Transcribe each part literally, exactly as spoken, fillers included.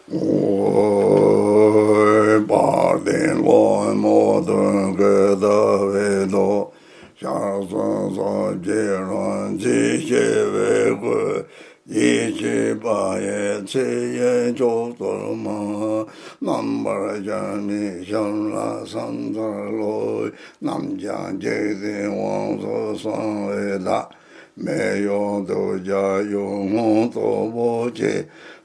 ཨོ། དཔལ་ལྡན་ཀློང་མོ་དུང་གི་ཟླ་བའི་མདོག་ཤར་སོང་སོང་གི་རང་བཞིན་ཤེས་པའི་སྐུ། ཡེ་ཤེས་དཔལ་ཡེ་ཚེ་ཡི་མཆོག་ཏུ་མ། རྣམ་པར་གཞག་མེད་ཞབས་ལ་ཕྱག་འཚལ་ལོ། རྣམ་བསྐྱེད་འཇིག་རྟེན་དབང་ཕྱུག་གསང་བའི་བདག་མི་གཡོ་ཐུགས་རྗེ་ཡུམ་དབང་སྟོབས་པོ་ཆེ།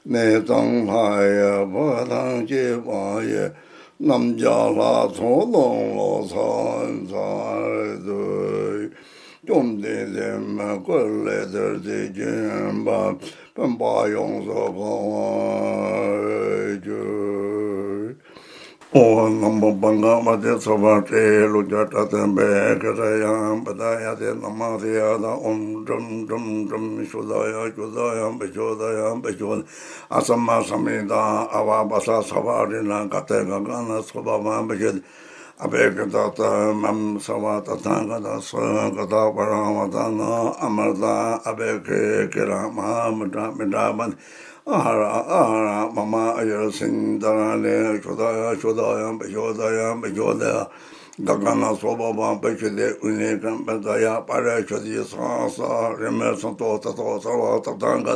གནས་གཙང་ལྷ་ཡི་བུ་དང་བཅས་པ་ཡི། རྣམ་རྒྱལ་ལྷ་ཚོགས་དང་ལོ་ཙཱ་བར་དུ། བཅོམ་ལྡན་འདས་མི་བསྐྱོད་ལས་ཐར་ཏེ་རྒྱུན་པར་སྤངས་པ་ཡོངས་སུ་གང་བར་གྱུར། ཨོ། ན་མོ་བྷ་ག་བ་ཏེ། ཚོགས་པ་སྤྲེའུ་ལུག་གི་སྐྲ་དེ་བྷེ་ཁ་ཏ་ཡ་བྷ་ད་ཡ་ཏེ་ན་མ་ཏེ་ཡ་ད། ཨོཾ་ཀྲུམ་ཀྲུམ་ཀྲུམ་ཤུ་ད་ཡ་ཤུ་ད་ཡ་བྷ་ཤུ་ད་ཡ་བྷ་ཤུ་ད། ཨ་ས་མ་ས་མི་ད་ཨ་བ་བ་ས་ས་བ་རི་ན་ག་ཏེ་ག་ག་ན་སོ་བ་མ་བྷ་ཤུ་ད། ཨ་བྷེ་ཀ་ཏ་ཏ་མ་ས་བ་ཏ་ཐང་ག་ཏ་སུ་ག་ཏ་པ་ར་བ་ཏ་ན་ཨ་མར་ཏ་ཨ་བྷེ་ཀེ་ཀེ་ར་མ་མི་ཏྲ་མི་ཏྲ་མ། ཨ་ཧ་ར་ཨ་ཧ་ར་མ་མ་ཨ་ཡར་སིན་ད་ར་ནེ་ཤོ་ད་ཡ་ཤོ་ད་ཡ་བྷ་ཤོ་ད་ཡ་བྷ་ཤོ་ད་ཡ། ག་ག་ན་སོ་བ་བ་བྷ་ཤོ་ད། ཨུ་ནེ་ཀམ་བྷ་ད་ཡ་པ་ར་ཤོ་ད་ས་ས་རེ་མེ་སོ་ཏོ་ཏ་ཏོ་ས་བ་ཏ་ཐང་ག་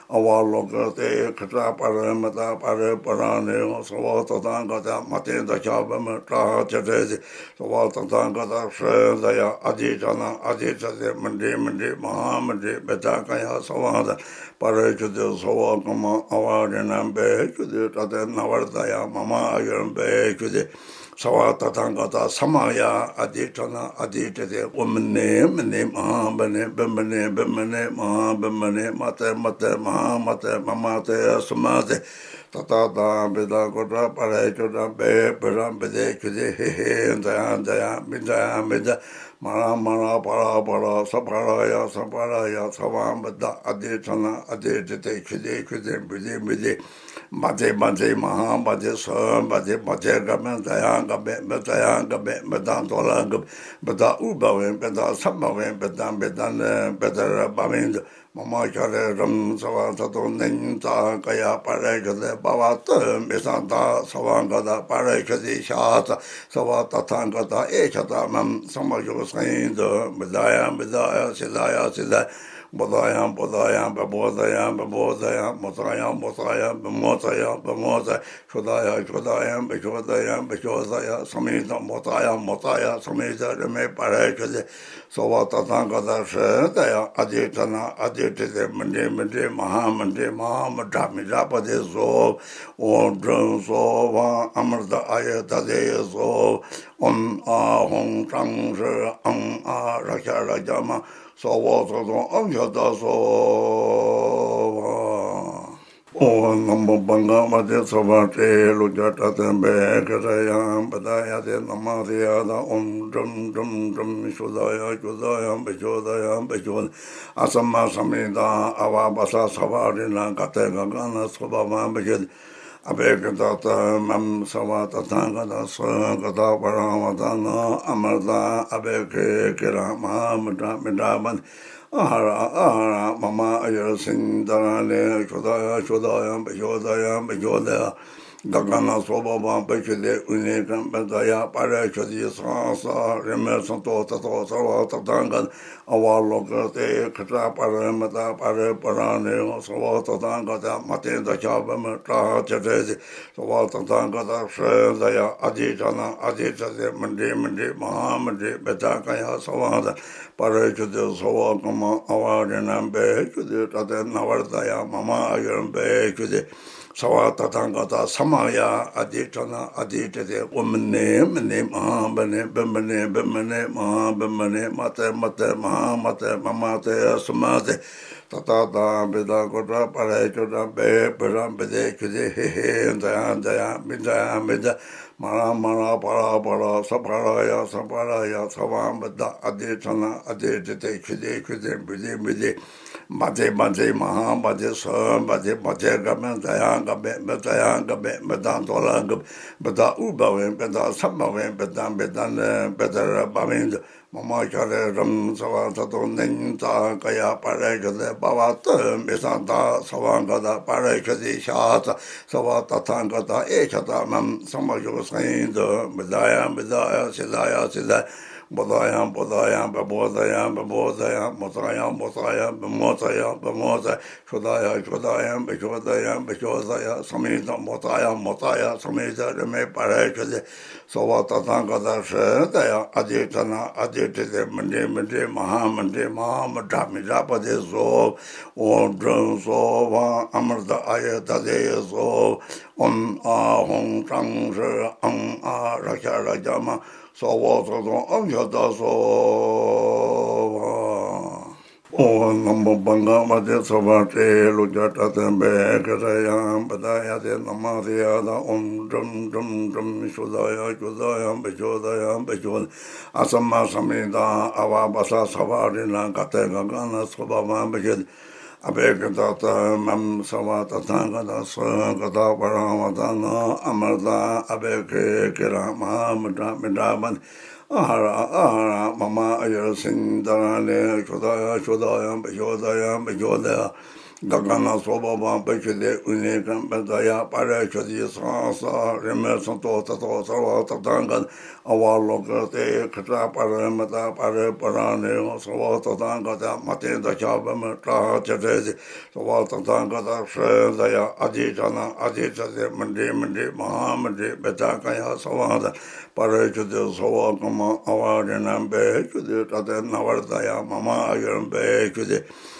ཨ་བ་ལོ་ཀ་ཏེ་ཁ་ཏ་པ་ར་མ་ཏ་པ་ར་པ་ར་ནེ་ས་བ་ཏ་ཐང་ག་ཏ་མ་ཏེ་ད་ཤ་བ་མ་ཏྲ་ཧ་ཏེ་ཏེ་ཏེ། ས་བ་ཏ་ཐང་ག་ཏ་ཧྲེ་ད་ཡ་ཨ་དི་ཏྲ་ན་ཨ་དི་ཏྲ་ཏེ་མ་འདྲེ་མ་འདྲེ་མ་ཧ་མ་འདྲེ་བྷེ་ད་ག་ཡ་ས་བ་ད་པ་ར་ཤོ་ད་ས་བ་ག་མ་ཨ་བ་རེ་ན་བྷེ་ཤོ་ད་ཏྲ་ཏེ་ན་བར་ད་ཡ་མ་མ་ཨ་ཡར་བྷེ་ཤོ་ད། ས་བ་ཏ་ཐང་ག་ཏ་ས་མ་ཡ་ཨ་དི་ཏྲ་ན་ཨ་དི་ཏྲ་ཏེ་ཨོཾ་མ་ཎི་མ་ཎི་མ་ཧཱ་མ་ཎི་བི་མ་ཎི་བི་མ་ཎི་མ་ཧཱ་བི་མ་ཎི་མ་ཏེ་མ་ཏེ་མ་ཧཱ་མ་ཏེ་མ་མ་ཏེ་སུ་མ་ཏེ། ཏ་ཏ་ཏ་བྷེ་ད་གོ་ཏྲ་པ་ར་ཀྱོ་ཏྲ་བྷེ་བྷེ་ར་བྷེ་ཏེ་ཁྱུ་ཏེ་ཧེ་ཧེ་ཛ་ཡ་ཛ་ཡ་མི་ཛ་ཡ་མི་ཛ། མ་ར་མ་ར་པ་ར་པ་ར་ས་པ་ར་ཡ་ས་པ་ར་ཡ་ས་བ་བྷ་ད་ཨ་དི་ཏྲ་ན་ཨ་དི་ཏྲ་ཏེ་ཁྱུ་ཏེ་ཁྱུ་ཏེ་བྷི་ཏེ་བྷི་ཏེ། མ་ཏེ་མ་ཏེ་མ་ཧཱ་མ་ཏེ་སུ་མ་ཏེ། མ་ཏེ་ག་མེ་ཛ་ཡ་ག་མེ་བྷེ་ཛ་ཡ་ག་མེ་བྷེ་ད་དོ་ལ་ག་བྷེ་ད་ཨུ་བྷ་བེ་བྷེ་ད་ས་བྷ་བེ་བྷེ་ད་བྷེ་ད་ནེ་བྷེ་ད་ར་བྷ་བེ་ད། མ་མ་ཤ་རེ་རམ་ས་བ་ད་དོ་ནེ་ཉི་ད་ག་ཡ་པ་ར་ཤོ་ད་བྷ་བ་ཏ་མི་ས་ད་ས་བ་ག་ད་པ་ར་ཤོ་ད་ཤ་ད་ས་བ་ཏ་ཐང་ག་ད་ཨེ་ཤ་ད་མ་ས་མ་ཤོ་ས་ཡིན་ད་བྷི་ད་ཡ་བྷི་ད་ཡ་སི་ད་ཡ་སི་ད། བྷོ་ད་ཡ་བྷོ་ད་ཡ་བྷི་བྷོ་ད་ཡ་བྷི་བྷོ་ད་ཡ། མོ་ད་ཡ་མོ་ད་ཡ་བྷི་མོ་ད་ཡ་བྷི་མོ་ད། ཤོ་ད་ཡ་ཤོ་ད་ཡ་བྷི་ཤོ་ད་ཡ་བྷི་ཤོ་ད་ཡ། ས་མི་ད་མོ་ད་ཡ་མོ་ད་ཡ་ས་མི་ད་རེ་མེ་པ་ར་ཤོ་ད། ས་བ་ཏ་ཐང་ག་ད་ཧྲེ་ད་ཡ་ཨ་དི་ཏྲ་ན་ཨ་དི་ཏྲ་ཏེ་མ་འདྲེ་མ་འདྲེ་མ་ཧཱ་མ་འདྲེ་མ་ཧཱ་མ་ཏྲ་མི་ཏྲ་བྷ་ཏེ་སོ། ཨོཾ་དྲུང་སོ་བྷ་ཨ་མྲྀ་ཏ་ཨ་ཡ་ད་དེ་ཡ་སོ། ཨོཾ་ཨ་ཧོཾ་ཀྲང་ཧྲཱིཿ་ཨཾ་ཨ་རཀྵ་རཀྵ་མ། ས་བ་ཏ་ཐང་ཨ་ཤ་ད་སོ་བྷ། ཨོ། ན་མོ་བྷ་ག་བ་ཏེ། ཚོགས་པ་སྤྲེའུ་ལུག་གི་སྐྲ་དོན་པའི་ཀ་ཏ་ཡ་བྷ་ད་ཡ་ཏེ་ན་མ་ཏེ་ཡ་ད། ཨོཾ་ཀྲུམ་ཀྲུམ་ཀྲུམ་ཤུ་ད་ཡ་ཤུ་ད་ཡ་བྷ་ཤུ་ད་ཡ་བྷ་ཤུ་ད། ཨ་ས་མ་ས་མི་ད་ཨ་བ་བ་ས་ས་བ་རི་ན་ག་ཏེ་ག་ག་ན་སོ་བ་མ་བྷ་ཤུ་ད། ཨ་བྷེ་ཀ་ཏ་ཏ་མ་ས་བ་ཏ་ཐང་ག་ཏ་སུ་ག་ཏ་པ་ར་བ་ཏ་ན་ཨ་མར་ཏ་ཨ་བྷེ་ཀེ་ཀེ་ར་མ་མི་ཏྲ་མི་ཏྲ་མ། ཨ་ཧ་ར་ཨ་ཧ་ར་མ་མ་ཨ་ཡར་སིན་ད་ར་ནེ་ཤོ་ད་ཡ་ཤོ་ད་ཡ་བྷ་ཤོ་ད་ཡ་བྷ་ཤོ་ད་ཡ། ག་ག་ན་སོ་བ་བ་བྷ་ཤོ་ད། ཨུ་ནེ་ཀམ་བྷ་ད་ཡ་པ་ར་ཤོ་ད་ས་ས་རེ་མེ་སོ་ཏོ་ཏ་ཏོ་ས་བ་ཏ་ཐང་ག་ཨ་བ་ལོ་ཀ་ཏེ་ཁ་ཏ་པ་ར་མ་ཏ་པ་ར་པ་ར་ནེ་ས་བ་ཏ་ཐང་ག་ཏ་མ་ཏེ་ད་ཤ་བ་མ་ཏྲ་ཧ་ཏེ་ཏེ་ཏེ། ས་བ་ཏ་ཐང་ག་ཏ་ཧྲེ་ད་ཡ་ཨ་དི་ཏྲ་ན་ཨ་དི་ཏྲ་ཏེ་མ་འདྲེ་མ་འདྲེ་མ་ཧཱ་མ་འདྲེ་བྷེ་ད་ག་ཡ་ས་བ་ད་པ་ར་ཤོ་ད་ས་བ་ག་མ་ཨ་བ་རེ་ན་བྷེ་ཤོ་ད་ཏྲ་ཏེ་ན་བར་ད་ཡ་མ་མ་ཨ་ཡར་བྷེ་ཤོ་ད། ས་བ་ཏ་ཐང་ག་ཏ་ས་མ་ཡ་ཨ་དི་ཏྲ་ན་ཨ་དི་ཏྲ་ཏེ་ཨོཾ་མ་ཎི་མ་ཎི་མ་ཧཱ་མ་ཎི་བི་མ་ཎི་བི་མ་ཎི་མ་ཧཱ་བི་མ་ཎི་མ་ཏེ་མ་ཏེ་མ་ཧཱ་མ་ཏེ་མ་མ་ཏེ་སུ་མ་ཏེ། ཏ་ཏ་ཏ་བྷེ་ད་གོ་ཏྲ་པ་ར་ཀྱོ་ཏྲ་བྷེ་བྷེ་ར་བྷེ་ཏེ་ཁྱུ་ཏེ་ཧེ་ཧེ་ཛ་ཡ་ཛ་ཡ་མི་ཛ་ཡ་མི་ཛ། མ་ར་མ་ར་པ་ར་པ་ར་ས་པ་ར་ཡ་ས་པ་ར་ཡ་ས་བ་བྷ་ད་ཨ་དི་ཏྲ་ན་ཨ་དི་ཏྲ་ཏེ་ཁྱུ་ཏེ་ཁྱུ་ཏེ་བྷེ་ཏེ་བྷེ་ཏེ། བཛྲ་བཛྲ་མ་ཧཱ་བཛྲ་སྭཱ་ཧཱ་བཛྲ་བཛྲ་གམ་བཛྲ་ཡ་གམ་བཛྲ་ཡ་གམ་བཛྲ་ཏོ་ལ་གམ་བཛྲ་ཨུ་བྷ་ཝེ་བཛྲ་སམ་བྷ་ཝེ་བཛྲ་བཛྲ་ནི་བཛྲ་ར་བྷ་ཝེ་ཏུ། མ་མ་ཤྭ་ར་རམ་སརྦ་ད་ཏོ་ནིང་ཙ་ཀ་ཡ་པ་ར་ཤུ་ཏེ་བྷ་བ་ཏུ་མི་ས་ཏ་སརྦ་ག་ཏ་པ་ར་ཤུ་ཏེ་ཤ་ཙ་སརྦ་ཏ་ཐཱ་ག་ཏ་ཨེ་ཤ་ཏ་མམ་སམ་མ་ཤུ་སེ་ཏུ། བཛྲ་ཡ་བཛྲ་ཡ་སིདྡྷ་ཡ་སིདྡྷ་ཡ། བོ་དྷ་ཡ་བོ་དྷ་ཡ་བ་བོ་དྷ་ཡ་བ་བོ་དྷ་ཡ། མོ་ཙ་ཡ་མོ་ཙ་ཡ་བ་མོ་ཙ་ཡ་བ་མོ་ཙ་ཡ། ཤུ་དྷ་ཡ་ཤུ་དྷ་ཡ་བ་ཤུ་དྷ་ཡ་བ་ཤུ་དྷ་ཡ། སམ་ཡི་ཏ་མོ་ཙ་ཡ་མོ་ཙ་ཡ་སམ་ཡི་ཏ་རི་མེ་པ་ར་ཤུ་ཏེ། སརྦ་ཏ་ཐཱ་ག་ཏ་ཤྲི་ཏ་ཡ་ཨ་ཏི་ཏ་ན་ཨ་ཏི་ཏི་ཏེ་མི་ཏྲི་མི་ཏྲི་མ་ཧཱ་མི་ཏྲི་མ་ཧཱ་མི་ཏྲ་མི་ཏྲ་པ་ཏེ་སྭཱ་ཧཱ། ཨོཾ་དྲུང་སྭཱ་ཧཱ་ཨ་མྲྀ་ཏ་ཨ་ཡ་ད་ཏེ་སྭཱ་ཧཱ། ཨོཾ་ཨཱཿཧཱུྃ་ཀྲང་ཧྲཱིཿ་ཨཾ་ཨཱཿ་རཀྵ་རཀྵ་མ་སྭཱ་ཧཱ་སྭཱ་ཧཱ་ཨཾ་ཤ་ཏ་སྭཱ་ཧཱ། ཨོཾ་ནམ་མོ་བྷ་ག་བ་ཏེ། ཚོགས་པ་སྤྲེའུ་ཀླུ་ཀླུ་ཅ་སྒྲ་ལྡན་པས། ཀ་ཏྱ་ཡ་བ་དྷ་ཡ་ཏེ་ན་མ་ཏི་ཡ་དྷ། ཨོཾ་དྲུམ་དྲུམ་དྲུམ་ཤུདྡྷ་ཡ་ཤུདྡྷ་ཡ་བ་ཤུདྡྷ་ཡ་བ་ཤུདྡྷ། ཨ་ས་མ་ས་མི་ཏ་ཨ་བ་བ་ས་ས་བ་རི་ན་ག་ཏེ་ག་ག་ན་སྭ་བྷཱ་མ་བ་ཤུདྡྷ། ཨ་བྷེ་ཀྵི་ཏ་ཏ་མམ་སརྦ་ཏ་ཐཱ་ག་ཏ་སྭཱ་ག་ཏ་པ་ར་མ་ཏ་ན་ཨ་མྲ་ཏ་ཨ་བྷེ་ཀེ་ཀེ་ར་མ་ཧཱ་མི་ཏྲ་མི་ཏྲ་པ་ནི། ཨ་ཧ་ར་ཨ་ཧ་ར་མ་མ་ཨ་ཡུར་སིན་དྷ་ར་ཎེ། ཤུདྡྷ་ཡ་ཤུདྡྷ་ཡ་བ་ཤུདྡྷ་ཡ་བ་ཤུདྡྷ་ཡ། ག་ག་ན་སྭ་བྷཱ་མ་བ་ཤུདྡྷེ། ཨུ་ནི་ཀམ་པ་ཏ་ཡ་པ་ར་ཤུདྡྷི་སྭ་སྭ། རི་མེ་སུ་ཏོ་ཏ་ཏོ་སརྦ་ཏ་ཐཱ་ག་ཏ། ཨ་བ་ལོ་ཀི་ཏེ་ཁྲི་ཏྲ་པ་ར་མི་ཏ་པ་ར་པ་ར་ཎེ་ཡོ། སརྦ་ཏ་ཐཱ་ག་ཏ་མ་ཏེ་ད་ཤ་བ་མི་ཏྲ་ཧ་ཏེ་ཏེ་ཏེ། སརྦ་ཏ་ཐཱ་ག་ཏ་ཤྲི་ད་ཡ་ཨ་ཏི་ཏ་ན་ཨ་ཏི་ཏ་ཏེ་མི་ཏྲི་མི་ཏྲི་མ་ཧཱ་མི་ཏྲི་བི་ཏ་ཀ་ཡ་སྭ་བྷཱ་ཏ་པ་ར་ཤུདྡྷི། སྭ་བྷཱ་ཀ་མ་ཨ་བ་རི་ན་བ་ཤུདྡྷི། ཏ་ཏེ་ན་བར་ད་ཡ་མ་མ་ཨ་ཡུར་བ་ཤུདྡྷི།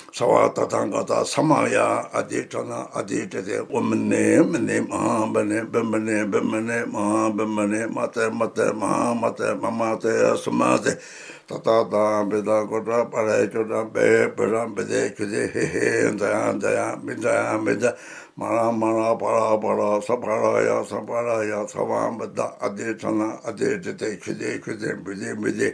སརྦ་ཏ་ཐཱ་ག་ཏ་ས་མ་ཡ་ཨ་ཏི་ཏ་ན་ཨ་ཏི་ཏ་ཏེ། ཨོཾ་མི་ནི་མི་ནི་མ་ཧཱ་མི་ནི། བི་མི་ནི་བི་མི་ནི་མ་ཧཱ་བི་མི་ནི། མ་ཏེ་མ་ཏེ་མ་ཧཱ་མ་ཏེ། མ་མ་ཏེ་ཡ་སུ་མ་ཏེ། ཏ་ཏ་ཏ་བི་ཏ་ཀུ་ཏྲ་པ་ར་ཀུ་ཏྲ་བེ་བི་ར་བི་ཏེ་ཤུདྡྷེ། ཧེ་ཧེ་ཛ་ཡ་ཛ་ཡ་བི་ཛ་ཡ་བི་ཛ། མ་ར་མ་ར་པ་ར་པ་ར་ས་པ་ར་ཡ་ས་པ་ར་ཡ། སརྦ་བི་ཏ་ཨ་ཏི་ཏ་ན་ཨ་ཏི་ཏ་ཏེ་ཤུདྡྷེ་ཤུདྡྷེ་བི་ཏེ་བི་ཏེ།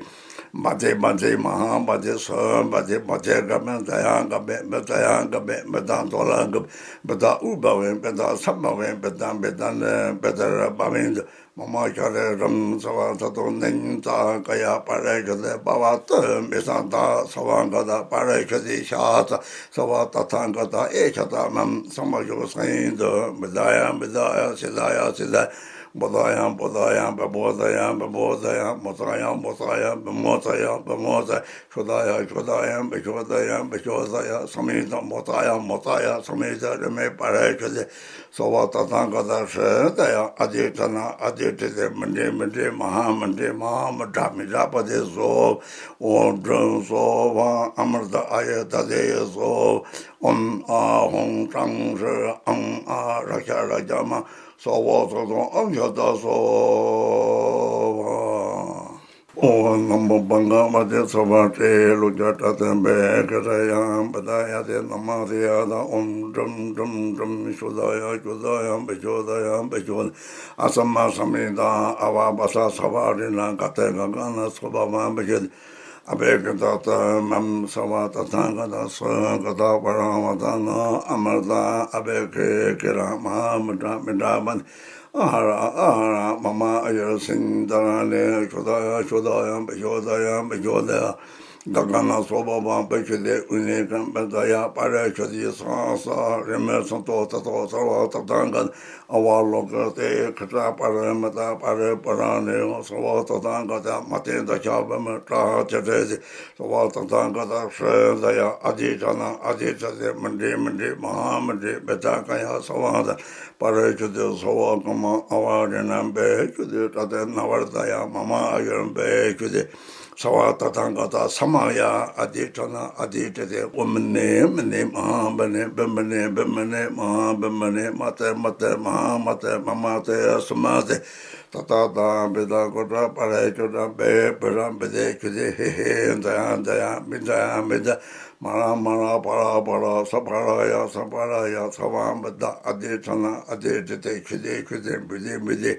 བཛྲ་བཛྲ་མ་ཧཱ་བཛྲ་སྭཱ་ཧཱ་བཛྲ་བཛྲ་གམ་བཛྲ་ཡ་གམ་བཛྲ་ཡ་གམ་བཛྲ་ཏོ་ལ་གམ་བཛྲ་ཨུ་བྷ་ཝེ་བཛྲ་སམ་བྷ་ཝེ་བཛྲ་བཛྲ་ནི་བཛྲ་ར་བྷ་ཝེ་ཏུ། མ་མ་ཤྭ་ར་རམ་སརྦ་ད་ཏོ་ནིང་ཙ་ཀ་ཡ་པ་ར་ཤུ་ཏེ་བྷ་བ་ཏུ་མི་ས་ཏ་སརྦ་ག་ཏ་པ་ར་ཤུ་ཏེ་ཤ་ཙ་སརྦ་ཏ་ཐཱ་ག་ཏ་ཨེ་ཤ་ཏ་མམ་སམ་མ་ཤུ་སེ་ཏུ། བཛྲ་ཡ་བཛྲ་ཡ་སིདྡྷ་ཡ་སིདྡྷ། བོ་དྷ་ཡ་བོ་དྷ་ཡ་བ་བོ་དྷ་ཡ་བ་བོ་དྷ་ཡ། མོ་ཙ་ཡ་མོ་ཙ་ཡ་བ་མོ་ཙ་ཡ་བ་མོ་ཙ་ཡ། ཤུ་དྷ་ཡ་ཤུ་དྷ་ཡ་བ་ཤུ་དྷ་ཡ་བ་ཤུ་དྷ་ཡ། སམ་ཡི་ཏ་མོ་ཙ་ཡ་མོ་ཙ་ཡ་སམ་ཡི་ཏ་རི་མེ་པ་ར་ཤུ་ཏེ། སརྦ་ཏ་ཐཱ་ག་ཏ་ཧྲྀ་ཏ་ཡ་ཨ་ཏི་ཏ་ན་ཨ་ཏི་ཏ་ཏེ། མི་ཏྲི་མི་ཏྲི་མ་ཧཱ་མི་ཏྲི་མ་ཧཱ་མི་ཏྲ་མི་ཏྲ་པ་ཏེ་སྭཱ་ཧཱ། ཨོཾ་དྲུང་སྭཱ་ཧཱ་ཨ་མྲྀ་ཏ་ཨ་ཡ་ད་ཏེ་ཡེ་སྭཱ་ཧཱ། ཨོཾ་ཨཱཿཧཱུྃ་ཀྲང་ཧྲྀ་ཨཾ་ཨཱཿ་རཀྵ་རཀྵ་མ་སྭཱ་ཧཱ་སྭཱ་ཧཱ་ཨཾ་ཤ་ཏ་སྭཱ་ཧཱ། ཨོཾ་ནམ་མོ་བྷ་ག་བ་ཏེ། ཚོགས་པ་སྤྲེའུ་ཀླུ་ཀླུ་ཅ་སྒྲ་ལྡན་པས། ཀ་ཏྱ་ཡ་བ་དྷ་ཡ་ཏེ་ན་མ་ཏི་ཡ་ཏ། ཨོཾ་དྲུམ་དྲུམ་དྲུམ་ཤུདྡྷ་ཡ་ཤུདྡྷ་ཡ་བ་ཤུདྡྷ་ཡ་བ་ཤུདྡྷ། ཨ་ས་མ་ས་མི་ཏ་ཨ་བ་བ་ས་ས་བ་རི་ན་ག་ཏེ་ག་ག་ན་སྭཱ་བྷཱ་མ་བ་ཤུདྡྷ། ཨ་བྷེ་ཀི་ཏ་ཏ་མམ་སརྦ་ཏ་ཐཱ་ག་ཏ་སྭཱ་ག་ཏ་པ་ར་མ་ཏ་ན་ཨ་མྲ་ཏ་ཨ་བྷེ་ཀེ་ཀེ་ར་མ་ཧཱ་མི་ཏྲ་མི་ཏྲ་པ་ནི། ཨ་ཧ་ར་ཨ་ཧ་ར་མ་མ་ཨ་ཡུར་སིན་དྷ་ར་ཎེ། ཤུདྡྷ་ཡ་ཤུདྡྷ་ཡ་བ་ཤུདྡྷ་ཡ་བ་ཤུདྡྷ་ཡ། ག་ག་ན་སྭཱ་བྷཱ་མ་བ་ཤུདྡྷེ། ཨུ་ནི་ཀམ་པ་ཏ་ཡ་པ་ར་ཤུདྡྷི་སྭ་སྭ། རི་མེ་སུ་ཏོ་ཏ་ཏོ་སརྦ་ཏ་ཐཱ་ག་ཏ། ཨ་བ་ལོ་ཀི་ཏེ་ཁྲི་ཏྲ་པ་ར་མི་ཏ་པ་ར་པ་ར་ཎེ་ཡོ། སརྦ་ཏ་ཐཱ་ག་ཏ་མ་ཏེ་ད་ཤ་བ་མི་ཏྲ་ཧ་ཏེ་ཏེ་ཏེ། སརྦ་ཏ་ཐཱ་ག་ཏ་ཧྲྀ་ཏ་ཡ་ཨ་ཏི་ཏ་ན་ཨ་ཏི་ཏ་ཏེ། མི་ཏྲི་མི་ཏྲི་མ་ཧཱ་མི་ཏྲི་བི་ཏ་ཀ་ཡ་སྭ་བྷཱ་ཏ་པ་ར་ཤུ་ཏེ། སྭ་བྷཱ་ཀ་མ་ཨ་བ་རི་ན་བ་ཤུ་ཏེ། ཏ་ཏེ་ན་བར་ཏ་ཡ་མ་མ་ཨ་ཡུར་བ་ཤུ་ཏེ། སརྦ་ཏ་ཐཱ་ག་ཏ་ས་མ་ཡ་ཨ་ཏི་ཏ་ན་ཨ་ཏི་ཏ་ཏེ། ཨོཾ་མི་ནི་མི་ནི་མ་ཧཱ་མི་ནི། བི་མི་ནི་བི་མི་ནི་མ་ཧཱ་བི་མི་ནི། མ་ཏེ་མ་ཏེ་མ་ཧཱ་མ་ཏེ། མ་མ་ཏེ་ཡ་སུ་མ་ཏེ། ཏ་ཏ་ཏ་བི་ཏ་ཀུ་ཏྲ་པ་ར་ཀུ་ཏྲ་བེ་བི་ར་བི་ཏེ་ཤུ་ཏེ། ཧེ་ཧེ་ཛ་ཡ་ཛ་ཡ་བི་ཛ་ཡ་བི་ཛ། མ་ར་མ་ར་པ་ར་པ་ར་ས་པ་ར་ཡ་ས་པ་ར་ཡ། སརྦ་བི་ཏ་ཨ་ཏི་ཏ་ན་ཨ་ཏི་ཏ་ཏེ་ཤུ་ཏེ་ཤུ་ཏེ་བི་ཏེ་བི་ཏེ།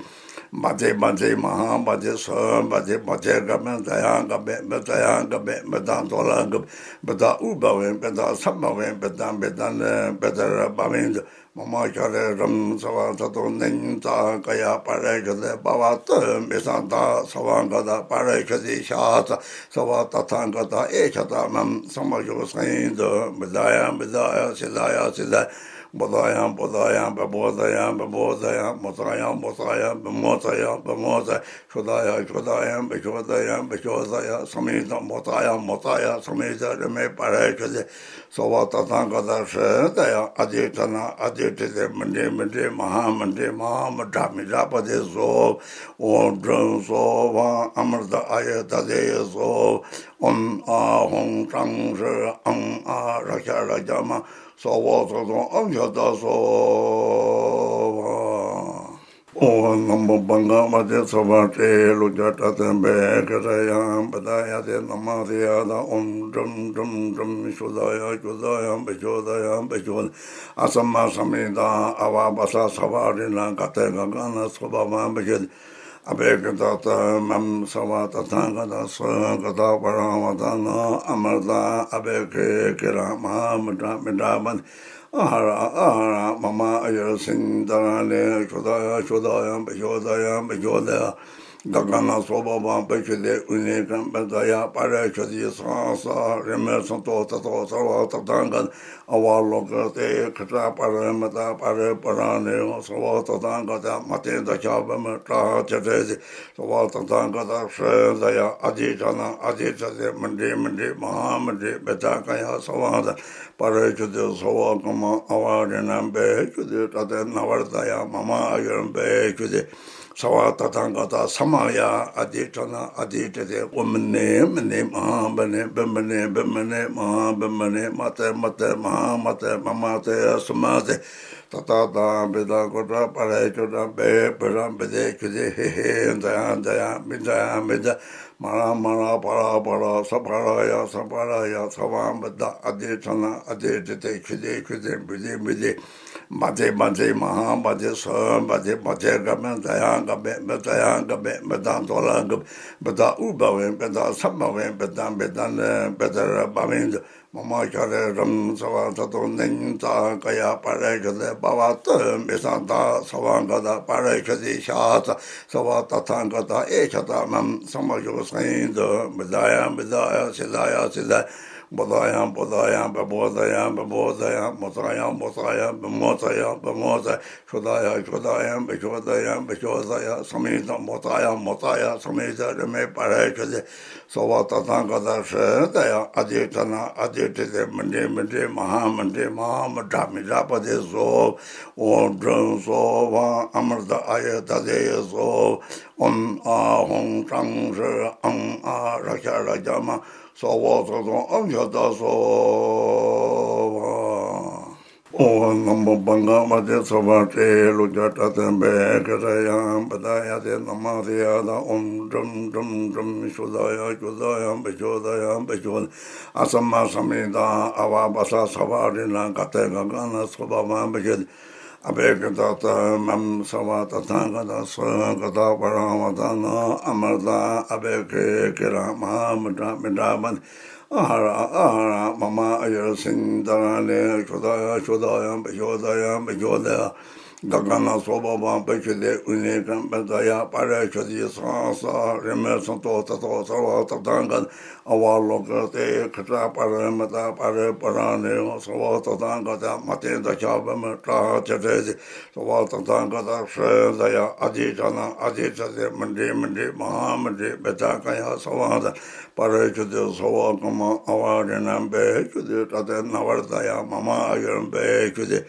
བཛྲ་བཛྲ་མ་ཧཱ་བཛྲ་སྭཱ་ཧཱ་བཛྲ་བཛྲ་ག་པེ་བཛྲ་ཡ་ག་པེ་བཛྲ་ཡ་ག་པེ་བཛྲ་ཡ་ག་པེ་བཛྲ་ཏོ་ལ་ག་པེ་བཛྲ་ཨུ་བྷ་ཝེ་བཛྲ་སམ་བྷ་ཝེ་བཛྲ་བཛྲ་ནི་བཛྲ་ར་བྷ་ཝེ་ཏུ། མ་མ་ཤ་རེ་རམ་སརྦ་ད་ཏོ་ནིང་ཙ་ཀ་ཡ་པ་རེ་ཤ་ཏེ་བྷ་བ་ཏུ་མི་ས་ད་སརྦ་ག་ད་པ་རེ་ཤ་ཏེ་ཤ་ཙ་སརྦ་ཏ་ཐང་ག་ད་ཨེ་ཤ་ཏ་མམ་སམ་མ་ཤོ་སེང་དུ་བི་ད་ཡ་བི་ད་ཡ་སི་ད་ཡ་སི་ད་བོ་ད་ཡ་བོ་ད་ཡ་བི་བོ་ད་ཡ་བི་བོ་ད་ཡ་མོ་ཙ་ཡ་མོ་ཙ་ཡ་བི་མོ་ཙ་ཡ་བི་མོ་ཙ་ཤོ་ད་ཡ་ཤོ་ད་ཡ་བི་ཤོ་ད་ཡ་བི་ཤོ་ད་ཡ་སམ་མི་ད་མོ་ཙ་ཡ་མོ་ཙ་ཡ་སམ་མི་ད་རི་མེ་པ་རེ་ཤ་ཏེ། སརྦ་ཏ་ཐང་ག་ད་ཧྲི་ད་ཡ་ཨ་ཏི་ཏ་ན་ཨ་ཏི་ཏི་ཏེ་མི་ཏི་མི་ཏི་མ་ཧ་མི་ཏི་མ་ཧ་མི་ཏྲ་མི་ཏྲ་པ་ཏི་སྭཱ་ཧཱ། ཨོཾ་དྲུང་སྭཱ་ཧཱ་ཨ་མྲྀ་ཏ་ཨ་ཡ་ད་ཏེ་སྭཱ་ཧཱ། ཨོཾ་ཨཱཿཧཱུྃ་ཀྲང་ཧྲཱིཿཨཾ་ཨཱཿ་རཀྵ་རཀྵ་མ་སྭཱ་ཧཱ་ཏ་ཐང་ཨཾ་ཤ་ཏ་སྭཱ་ཧཱ། ཨོཾ་ན་མོ་བྷ་ག་བ་ཏེ་སྭ་བྷཱ་ཏེ། ཀླུ་ཀྱ་ཏ་ཏེ་བེ་ཀྲ་ཡ་བི་ད་ཡ་ཏེ་ན་མ་ཏེ་ཡ་ད། ཨོཾ་དྲུམ་དྲུམ་དྲུམ་ཤུ་ད་ཡ་ཤུ་ད་ཡ་བི་ཤུ་ད་ཡ་བི་ཤུ་ད། ཨ་ས་མ་ས་མི་ད་ཨ་བ་བ་ས་ས་བ་རི་ན་ག་ཏེ་ག་ག་ན་སྭ་བྷཱ་མ་བི་ཤུ་ད། ཨ་བེ་ཀི་ཏ་ཏ་མམ་སརྦ་ཏ་ཐང་ག་ད་སུ་ག་ད་པ་ར་བ་ད་ན་ཨ་མྲ་ད་ཨ་བེ་ཀི་ཀི་ར་མ་ཧ་མི་ཏྲ་མི་ཏྲ་པ་ཨ་ཧ་ར་ཨ་ཧ་ར་མ་མ་ཨ་ཡ་སིན་ད་ར་ནི་ཤུ་ད་ཡ་ཤུ་ད་ཡ་བི་ཤུ་ད་ཡ་བི་ཤུ་ད་ཡ། ག་ག་ན་སྭ་བྷཱ་མ་བི་ཤུ་ཏེ་ཨུ་ནི་ཀམ་པ་ད་ཡ་པ་རེ་ཤུ་ཏེ་ས་ས་རི་མེ་ས་ཏོ་ཏ་ཏོ་སརྦ་ཏ་ཐང་ག་ཨ་བ་ལོ་ཀ་ཏེ་ཁ་ཏ་པ་རེ་མ་ཏ་པ་རེ་པ་ར་ནི་སྭ་བྷཱ་ཏ་ཐང་ག་ད་མ་ཏེ་ད་ཤ་བ་མ་ཏྲ་ཅ་ཏྲེ་ཏེ། སྭ་བྷཱ་ཏ་ཐང་ག་ད་ཧྲི་ད་ཡ་ཨ་ཏི་ཏ་ན་ཨ་ཏི་ཏ་ཏེ་མི་ཏི་མི་ཏི་མ་ཧ་མི་ཏི་བི་ད་ག་ཡ་སྭ་བྷཱ་ཏ་པ་རེ་ཤུ་ཏེ་སྭ་བྷཱ་ག་མ་ཨ་བ་རི་ན་བི་ཤུ་ཏེ་ཏ་ཏེ་ན་བ་ར་ད་ཡ་མ་མ་ཨ་ཡ་བི་ཤུ་ཏེ། སྭ་བྷཱ་ཏ་ཐང་ག་ད་ས་མ་ཡ་ཨ་ཏི་ཏ་ན་ཨ་ཏི་ཏ་ཏེ་ཨོཾ་མི་ནི་མི་ནི་མ་ཧཱ་མི་ནི་བི་མི་ནི་བི་མི་ནི་མ་ཧཱ་བི་མི་ནི་མ་ཏེ་མ་ཏེ་མ་ཧཱ་མ་ཏེ་མ་མ་ཏེ་སུ་མ་ཏེ། ཏ་ཏ་ཏ་བི་ད་ཀོ་ཏྲ་པ་རེ་ཀོ་ཏྲ་བེ་བི་ར་བི་ཏེ་ཀུ་ཏེ་ཧེ་ཧེ་ཛ་ཡ་ཛ་ཡ་མི་ཛ་ཡ་མི་ཛ། མ་ར་མ་ར་པ་ར་པ་ར་ས་པ་ར་ཡ་ས་པ་ར་ཡ་སྭ་བྷཱ་མ་བི་ད་ཨ་ཏི་ཏ་ན་ཨ་ཏི་ཏ་ཏེ་ཁུ་ཏེ་ཁུ་ཏེ་བི་ཏེ་བི་ཏེ། བཛྲ་བཛྲ་མ་ཧཱ་བཛྲ་སྭཱ་ཧཱ་བཛྲ་བཛྲ་ག་པེ་བཛྲ་ཡ་ག་པེ་བཛྲ་ཡ་ག་པེ་བཛྲ་ཏོ་ལ་ག་པེ་བཛྲ་ཨུ་བྷ་ཝེ་བཛྲ་སམ་བྷ་ཝེ་བཛྲ་བཛྲ་ནི་བཛྲ་ར་བྷ་ཝེ་ཏུ། མ་མ་ཤ་རེ་རམ་སརྦ་ད་ཏོ་ནིང་ཙ་ཀ་ཡ་པ་རེ་ཤ་ཏེ་བྷ་བ་ཏུ་མི་ས་ད་སྭ་བྷཱ་ག་ད་པ་རེ་ཤ་ཏེ་ཤ་ཙ་སྭ་བྷཱ་ཏ་ཐང་ག་ད་ཨེ་ཤ་ཏ་མམ་སམ་མ་ཤོ་སེང་དུ་བི་ད་ཡ་བི་ད་ཡ་སི་ད་ཡ་སི་ད། བོ་ད་ཡ་བོ་ད་ཡ་བི་བོ་ད་ཡ་བི་བོ་ད་ཡ། མོ་ཙ་ཡ་མོ་ཙ་ཡ་བི་མོ་ཙ་ཡ་བི་མོ་ཙ། ཤོ་ད་ཡ་ཤོ་ད་ཡ་བི་ཤོ་ད་ཡ་བི་ཤོ་ད་ཡ། སམ་མི་ད་མོ་ཙ་ཡ་མོ་ཙ་ཡ་སམ་མི་ད་རི་མེ་པ་རེ་ཤ་ཏེ། སྭ་བྷཱ་ཏ་ཐང་ག་ད་ཧྲི་ད་ཡ་ཨ་ཏི་ཏ་ན་ཨ་ཏི་ཏ་ཏེ་མི་ཏི་མི་ཏི་མ་ཧཱ་མི་ཏི་མ་ཧཱ་མི་ཏྲ་མི་ཏྲ་པ་ཏི་སྭཱ་ཧཱ། ཨོཾ་དྲུང་སྭཱ་ཧཱ་ཨ་མྲ་ཏ་ཨ་ཡ་ད་ཏེ་སྭཱ་ཧཱ། ཨོཾ་ཨཱཿཧཱུྃ་ཀྲང་ཧྲཱིཿཨཾ་ཨཱཿ་རཀྵ་རཀྵ་མ་སྭཱ་ཧཱ་ཏ་ཐང་ཨཾ་ཤ་ཏ་སྭཱ་ཧཱ། ཨོཾ་ན་མོ་བྷ་ག་བ་ཏེ་སྭ་བྷཱ་ཏེ། ཀླུ་ཀྱ་ཏ་ཏེ་བེ་ཀྲ་ཡ་བི་ད་ཡ་ཏེ་ན་མ་ཏེ་ཡ་ད། ཨོཾ་དྲུམ་དྲུམ་དྲུམ་ཤུ་ད་ཡ་ཤུ་ད་ཡ་བི་ཤུ་ད་ཡ་བི་ཤུ་ད། ཨ་ས་མ་ས་མི་ད་ཨ་བ་བ་ས་ས་བ་རི་ན་ག་ཏེ་ག་ག་ན་སྭ་བྷཱ་མ་བི་ཤུ་ད། ཨ་བེ་ཀི་ཏ་ཏ་མམ་སྭ་བྷཱ་ཏ་ཐང་ག་ད་སུ་ག་ད་པ་ར་བ་ད་ན་ཨ་མྲ་ཏ་ཨ་བེ་ཀི་ཀི་ར་མ་མི་ཏྲ་མི་ཏྲ་པ་ཨ་ཧ་ར་ཨ་ཧ་ར་མ་མ་ཨ་ཡ་སིན་ད་ར་ནི་ཤོ་ད་ཡ་ཤོ་ད་ཡ་བི་ཤོ་ད་ཡ་བི་ཤོ་ད་ཡ། ག་ག་ན་སྭ་བྷཱ་མ་བི་ཤུ་ཏེ་ཨུ་ནི་ཀམ་པ་ད་ཡ་པ་རེ་ཤུ་ཏེ་ས་ས་རི་མེ་ས་ཏོ་ཏ་ཏོ་སརྦ་ཏ་ཐང་ག་ཨ་བ་ལོ་ཀ་ཏེ་ཁ་ཏ་པ་རེ་མ་ཏ་པ་རེ་པ་ར་ནི་སྭ་བྷཱ་ཏ་ཐང་ག་ད་མ་ཏེ་ད་ཤ་བ་མ་ཏྲ་ཅ་ཏྲེ་ཏེ། སྭ་བྷཱ་ཏ་ཐང་ག་ད་ཧྲི་ད་ཡ་ཨ་ཏི་ཏ་ན་ཨ་ཏི་ཏ་ཏེ་མི་ཏི་མི་ཏི་མ་ཧཱ་མི་ཏི་བི་ད་ག་ཡ་སྭ་བྷཱ་ཏ་པ་རེ་ཤུ་ཏེ་སྭ་བྷཱ་ག་མ་ཨ་བ་རི་ན་བི་ཤུ་ཏེ་ཏ་ཏེ་ན་བ་ར་ད་ཡ་མ་མ་ཨ་ཡ་བི་ཤུ་ཏེ།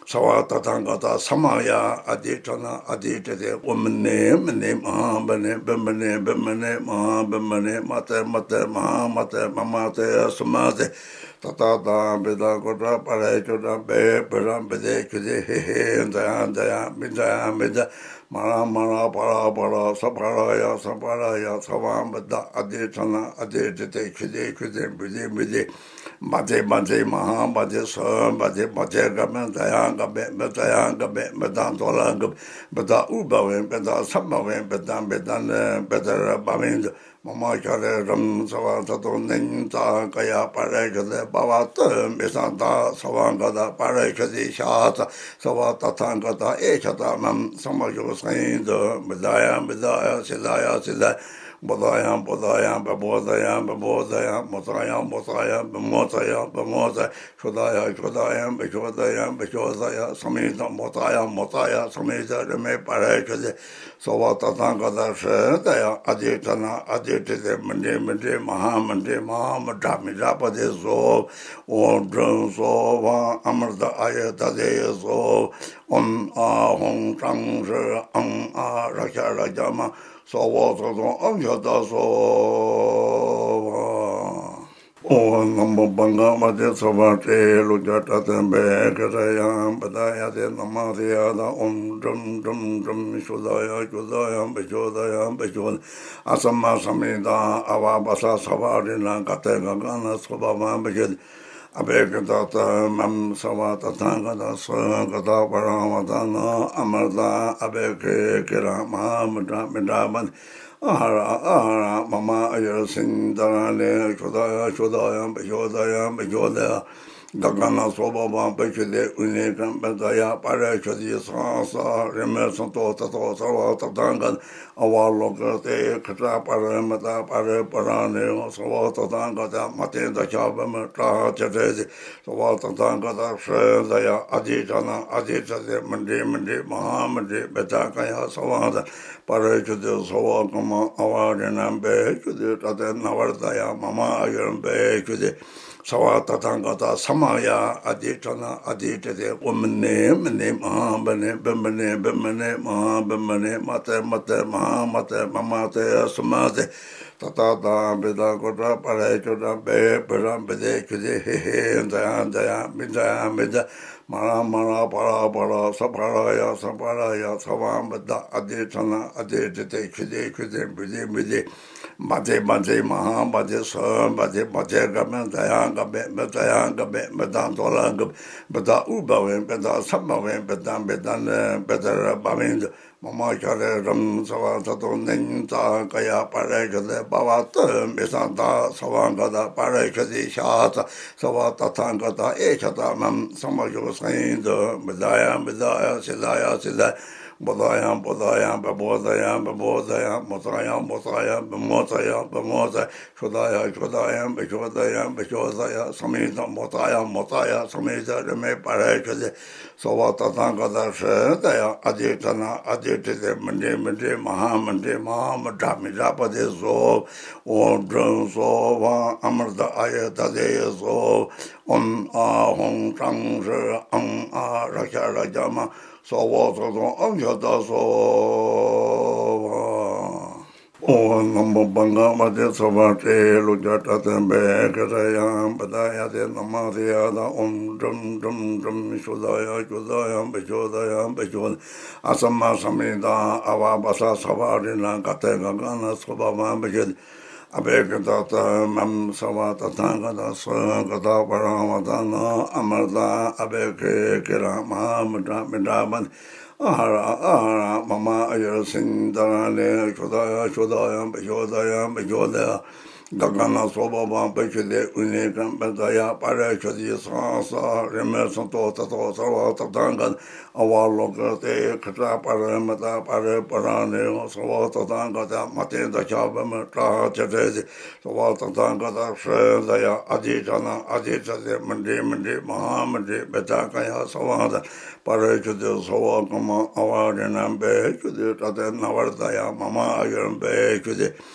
སྭ་བྷཱ་ཏ་ཐང་ག་ད་ས་མ་ཡ་ཨ་ཏི་ཏ་ན་ཨ་ཏི་ཏ་ཏེ་ཨོཾ་མི་ནི་མི་ནི་མ་ཧཱ་མི་ནི་བི་མི་ནི་བི་མི་ནི་མ་ཧཱ་བི་མི་ནི་མ་ཏེ་མ་ཏེ་མ་ཧཱ་མ་ཏེ་མ་མ་ཏེ་སུ་མ་ཏེ། ཏ་ཏ་ཏ་བི་ཏ་གོ་ཏ་པ་རེ་ཁྱོ་ཏ་བེ་བི་ར་བི་དེ་ཁྱོ་དེ་ཧེ་ཧེ་ཛ་ཡ་ཛ་ཡ་བི་ཛ་ཡ་བི་ཛ། མ་ར་མ་ར་པ་ར་པ་ར་ས་པ་ར་ཡ་ས་པ་ར་ཡ་ས་བ་བི་ཏ་ཨ་དེ་ཁྲ་ན་ཨ་དེ་ཏི་དེ་ཁྱོ་དེ་ཁྱོ་དེ་བི་དེ་བི་དེ། བ་ཙེ་བ་ཙེ་མ་ཧ་བ་ཙེ་ས་བ་ཙེ་བ་ཙེ་ག་བེ་ཛ་ཡ་ག་བེ་བི་ཛ་ཡ་ག་བེ་བི་ཏ་དོ་ལ་ག་བེ་བི་ཏ་ཨུ་བ་བེ་བི་ཏ་ས་བ་བེ་བི་ཏ་བི་ཏ་ནི་བི་ཏ་ར་བ་བེ་ཛ། མ་མ་ཤ་རེ་རམ་ས་བ་ད་དོ་ནིང་ཙ་ཀ་ཡ་པ་རེ་ཤ་དེ་པ་བ་ཏི་མི་ས་ད་ས་བ་ག་ད་པ་རེ་ཤ་དེ་ཤ་ཙ་ས་བ་ད་ཐ་ག་ད་ཨེ་ཤ་ད་མམ་ས་མ་ཤོ་སེང་དུ་བི་ད་ཡ་བི་ད་ཡ་སི་ད་ཡ་སི་ད། བོ་ད་ཡ་བོ་ད་ཡ་བི་བོ་ད་ཡ་བི་བོ་ད་ཡ། མོ་ཙ་ཡ་མོ་ཙ་ཡ་བི་མོ་ཙ་ཡ་བི་མོ་ཙ། ཤོ་ད་ཡ་ཤོ་ད་ཡ་བི་ཤོ་ད་ཡ་བི་ཤོ་ད་ཡ། ས་མི་ད་མོ་ཙ་ཡ་མོ་ཙ་ཡ། ས་མི་ད་རི་མེ་པ་རེ་ཤ་དེ། ས་བ་ད་ཐ་ག་ད་ཧྲི་ད་ཡ་ཨ་དེ་ཁྲ་ན་ཨ་དེ་ཏི་དེ་མི་འདྲེ་མི་འདྲེ་མ་ཧ་མི་འདྲེ་མ་ཧ་མི་དྲ་མི་དྲ་པ་དེ་ཟོ། ཨོ་དྲུང་སོ་བ་ཨ་མར་ད་ཨ་ཡེ་ད་དེ་ཡེ་ཟོ། ཨོམ་ཨ་ཧོང་ཀྲང་ཧྲི་ཨང་ཨ་ར་ཤ་ར་ཤ་མ་ས་བ་ད་ཐོ་ཨང་ཤ་ད་སོ་བ། ཨོ་ནམ་པ་བང་ག་མ་དེ་ཚོ་བ་ཏྲེ་ལུ་ཇ་ཏྲ་ཏན་པེ་ཀ་ཏ་ཡང་པ་ཏ་ཡ་དེ་ན་མ་དེ་ཡ་ད་ཨོམ་ཀྲུམ་ཀྲུམ་ཀྲུམ་ཤུ་ད་ཡ་ཤུ་ད་ཡ་པ་ཤོ་ད་ཡ་པ་ཤོ་ད། ཨ་ས་མ་ས་མི་ད་ཨ་བ་བ་ས་ས་བ་རི་ན་ག་ཏེ་ག་ག་ན་ཚོ་བ་མ་པ་ཤོ་ད། ཨ་བེ་ཀ་ཏ་ཏ་མམ་ས་བ་ད་ཐ་ག་ད་ས་ག་ད་པ་ར་བ་ད་ན་ཨ་མ་ད་ཨ་བེ་ཀེ་ཀེ་ར་མ་མི་དྲ་མི་དྲ་མ། ཨ་ཧ་ར་ཨ་ཧ་ར་མ་མ་ཨ་ཡར་སིང་ད་ར་ནེ་ཤོ་ད་ཡ་ཤོ་ད་ཡ་པ་ཤོ་ད་ཡ་པ་ཤོ་ད་ཡ། ག་ག་ན་སོ་བ་བ་པ་ཤོ་དེ་ཨུ་ནེ་ཀམ་པ་ད་ཡ་པ་ར་ཤོ་དེ་ས་ས་རེ་མེ་སོ་ཏོ་ད་ཏོ་ས་བ་ད་ད་ག་ཨ་བ་ལོ་ཀ་དེ་ཁ་ཏ་པ་ར་མ་ད་པ་ར་པ་ར་ནེ་ས་བ་ད་ད་ག་ད་མ་དེ་ད་ཤ་བ་མ་ཏྲ་ཅ་ཏྲེ་དེ། ས་བ་ད་ཐ་ག་ད་ཧྲི་ད་ཡ་ཨ་དེ་ཁྲ་ན་ཨ་དེ་ཁྲ་དེ་མི་འདྲེ་མི་འདྲེ་མ་ཧ་མི་འདྲེ་བི་ད་ཀ་ཡ་ས་བ་ད་པ་རེ་ཁྱོ་དེ་ས་བ་ག་མ་ཨ་བ་རེ་ན་བེ་ཁྱོ་དེ་ཏྲ་དེ་ན་བར་ད་ཡ་མ་མ་ཨ་ཡོན་བེ་ཁྱོ་དེ་ས་བ་ད་ཐ་ག་ད་ས་མ་ཡ་ཨ་དེ་ཁྲ་ན་ཨ་དེ་ཁྲ་དེ་ཨོ་མི་ནེ་མི་ནེ་མ་ཧ་བི་ནེ་བི་མི་ནེ་བི་མི་ནེ་མ་ཧ་བི་མི་ནེ་མ་དེ་མ་དེ་མ་ཧ་མ་དེ་མ་མ་དེ་ཡ་སུ་མ་དེ། ཏ་ཏ་ཏ་བི་ཏ་གོ་ཏ་པ་རེ་ཁྱོ་ཏ་བེ་བི་ར་བི་དེ་ཁྱོ་དེ་ཧེ་ཧེ་ཛ་ཡ་ཛ་ཡ་བི་ཛ་ཡ་བི་ཛ། མ་ར་མ་ར་པ་ར་པ་ར་ས་པ་ར་ཡ་ས་པ་ར་ཡ་ས་བ་བི་ཏ་ཨ་དེ་ཁྲ་ན་ཨ་དེ་ཏི་དེ་ཁྱོ་དེ་ཁྱོ་དེ་བི་དེ་བི་དེ། བ་ཙེ་བ་ཙེ་མ་ཧ་བ་ཙེ་ས་བ་ཙེ་བ་ཙེ་ག་བེ་ཛ་ཡ་ག་བེ་བི་ཛ་ཡ་ག་བེ་བི་ཏ་དོ་ལ་ག་བེ་བི་ཏ་ཨུ་བ་བེ་བི་ཏ་ས་བ་བེ་བི་ཏ་བི་ཏ་ནི་བི་ཏ་ར་བ་བེ་ཛ། མ་མ་ཤ་རེ་རམ་ས་བ་ད་དོ་ནིང་ཙ་ཀ་ཡ་པ་རེ་ཤ་དེ་པ་བ་ཏི་མི་ས་ད་ས་བ་ག་ད་པ་རེ་ཤ་དེ་ཤ་ཙ་ས་བ་ད་ཐ་ག་ད་ཨེ་ཤ་ད་མམ་ས་མ་ཤོ་སེང་དུ་བི་ད་ཡ་བི་ད་ཡ་སི་ད་ཡ་སི་ད། བོ་ད་ཡ་བོ་ད་ཡ་བི་བོ་ད་ཡ་བི་བོ་ད་ཡ། མོ་ཙ་ཡ་མོ་ཙ་ཡ་བི་མོ་ཙ་ཡ་བི་མོ་ཙ། ཤོ་ད་ཡ་ཤོ་ད་ཡ་བི་ཤོ་ད་ཡ་བི་ཤོ་ད་ཡ། ས་མི་ད་མོ་ཙ་ཡ་མོ་ཙ་ཡ་ས་མི་ད་རི་མེ་པ་རེ་ཤ་དེ། ས་བ་ད་ཐ་ག་ད་ཧྲི་ད་ཡ་ཨ་དེ་ཁྲ་ན་ཨ་དེ་ཏི་དེ་མི་འདྲེ་མི་འདྲེ་མ་ཧ་མི་འདྲེ་མ་ཧ་མི་དྲ་མི་དྲ་པ་དེ་ཟོ། ཨོ་དྲུང་སོ་བ་ཨ་མར་ད་ཨ་ཡེ་ད་དེ་ཡེ་ཟོ། ཨོམ་ཨ་ཧོང་ཀྲང་ཧྲི་ཨང་ཨ་ར་ཤ་ར་ཤ་མ་ས་བ་ད་ཐོ་ཨང་ཤ་ད་སོ་བ། ཨོ་ནམ་པ་བང་ག་མ་དེ་ཚོ་བ་ཏྲེ་ལུ་ཇ་ཏྲ་ཏན་པེ་ཀ་ཏ་ཡང་པ་ཏ་ཡ་དེ་ན་མ་དེ་ཡ་ད་ཨོམ་ཀྲུམ་ཀྲུམ་ཀྲུམ་ཤུ་ད་ཡ་ཤུ་ད་ཡ་པ་ཤོ་ད་ཡ་པ་ཤོ་ད། ཨ་ས་མ་ས་མི་ད་ཨ་བ་བ་ས་ས་བ་རི་ན་ག་ཏེ་ག་ག་ན་ཚོ་བ་མ་པ་ཤོ་ད། ཨ་བེ་ཀ་ཏ་ཏ་མམ་ས་བ་ཏ་ཐ་ག་ཏ་ས་ག་ཏ་པ་ར་བ་ཏ་ན་ཨ་མར་ཏ་ཨ་བེ་ཀེ་ཀེ་ར་མ་མི་ཏྲ་མི་ཏྲ་མ། ཨ་ཧ་ར་ཨ་ཧ་ར་མ་མ་ཨ་ཡར་སིང་ད་ར་ནེ་ཤོ་ད་ཡ་ཤོ་ད་ཡ་བ་ཤོ་ད་ཡ་བ་ཤོ་ད་ཡ། ག་ག་ན་སོ་བ་བ་བ་ཤོ་དེ་ཨུ་ནེ་ཀམ་པ་ད་ཡ་པ་ར་ཤོ་དེ་ས་ས་རེ་མེ་སོ་ཏོ་ད་ཏོ་ས་བ་ད་ད་ག་ཨ་བ་ལོ་ཀ་དེ་ཁ་ཏ་པ་ར་མ་ད་པ་ར་པ་ར་ནེ་ས་བ་ད་ད་ག་ད་མ་དེ་ད་ཤ་བ་མ་ཏྲ་ཅ་ཏྲེ་དེ། ས་བ་ད་ད་ག་ད་ཧྲི་ད་ཡ་ཨ་དེ་ཁྲ་ན་ཨ་དེ་ཁྲ་དེ་མི་འདྲེ་མི་འདྲེ་མ་ཧ་མི་འདྲེ་བི་ད་ཀ་ཡ་ས་བ་ད་པ་རེ་ཁྱོ་དེ་ས་བ་ག་མ་ཨ་བ་རེ་ན་བེ་ཁྱོ་དེ་ཏྲ་དེ་ན་བར་ད་ཡ་མ་མ་ཨ་ཡོན་བེ་ཁྱོ་དེ་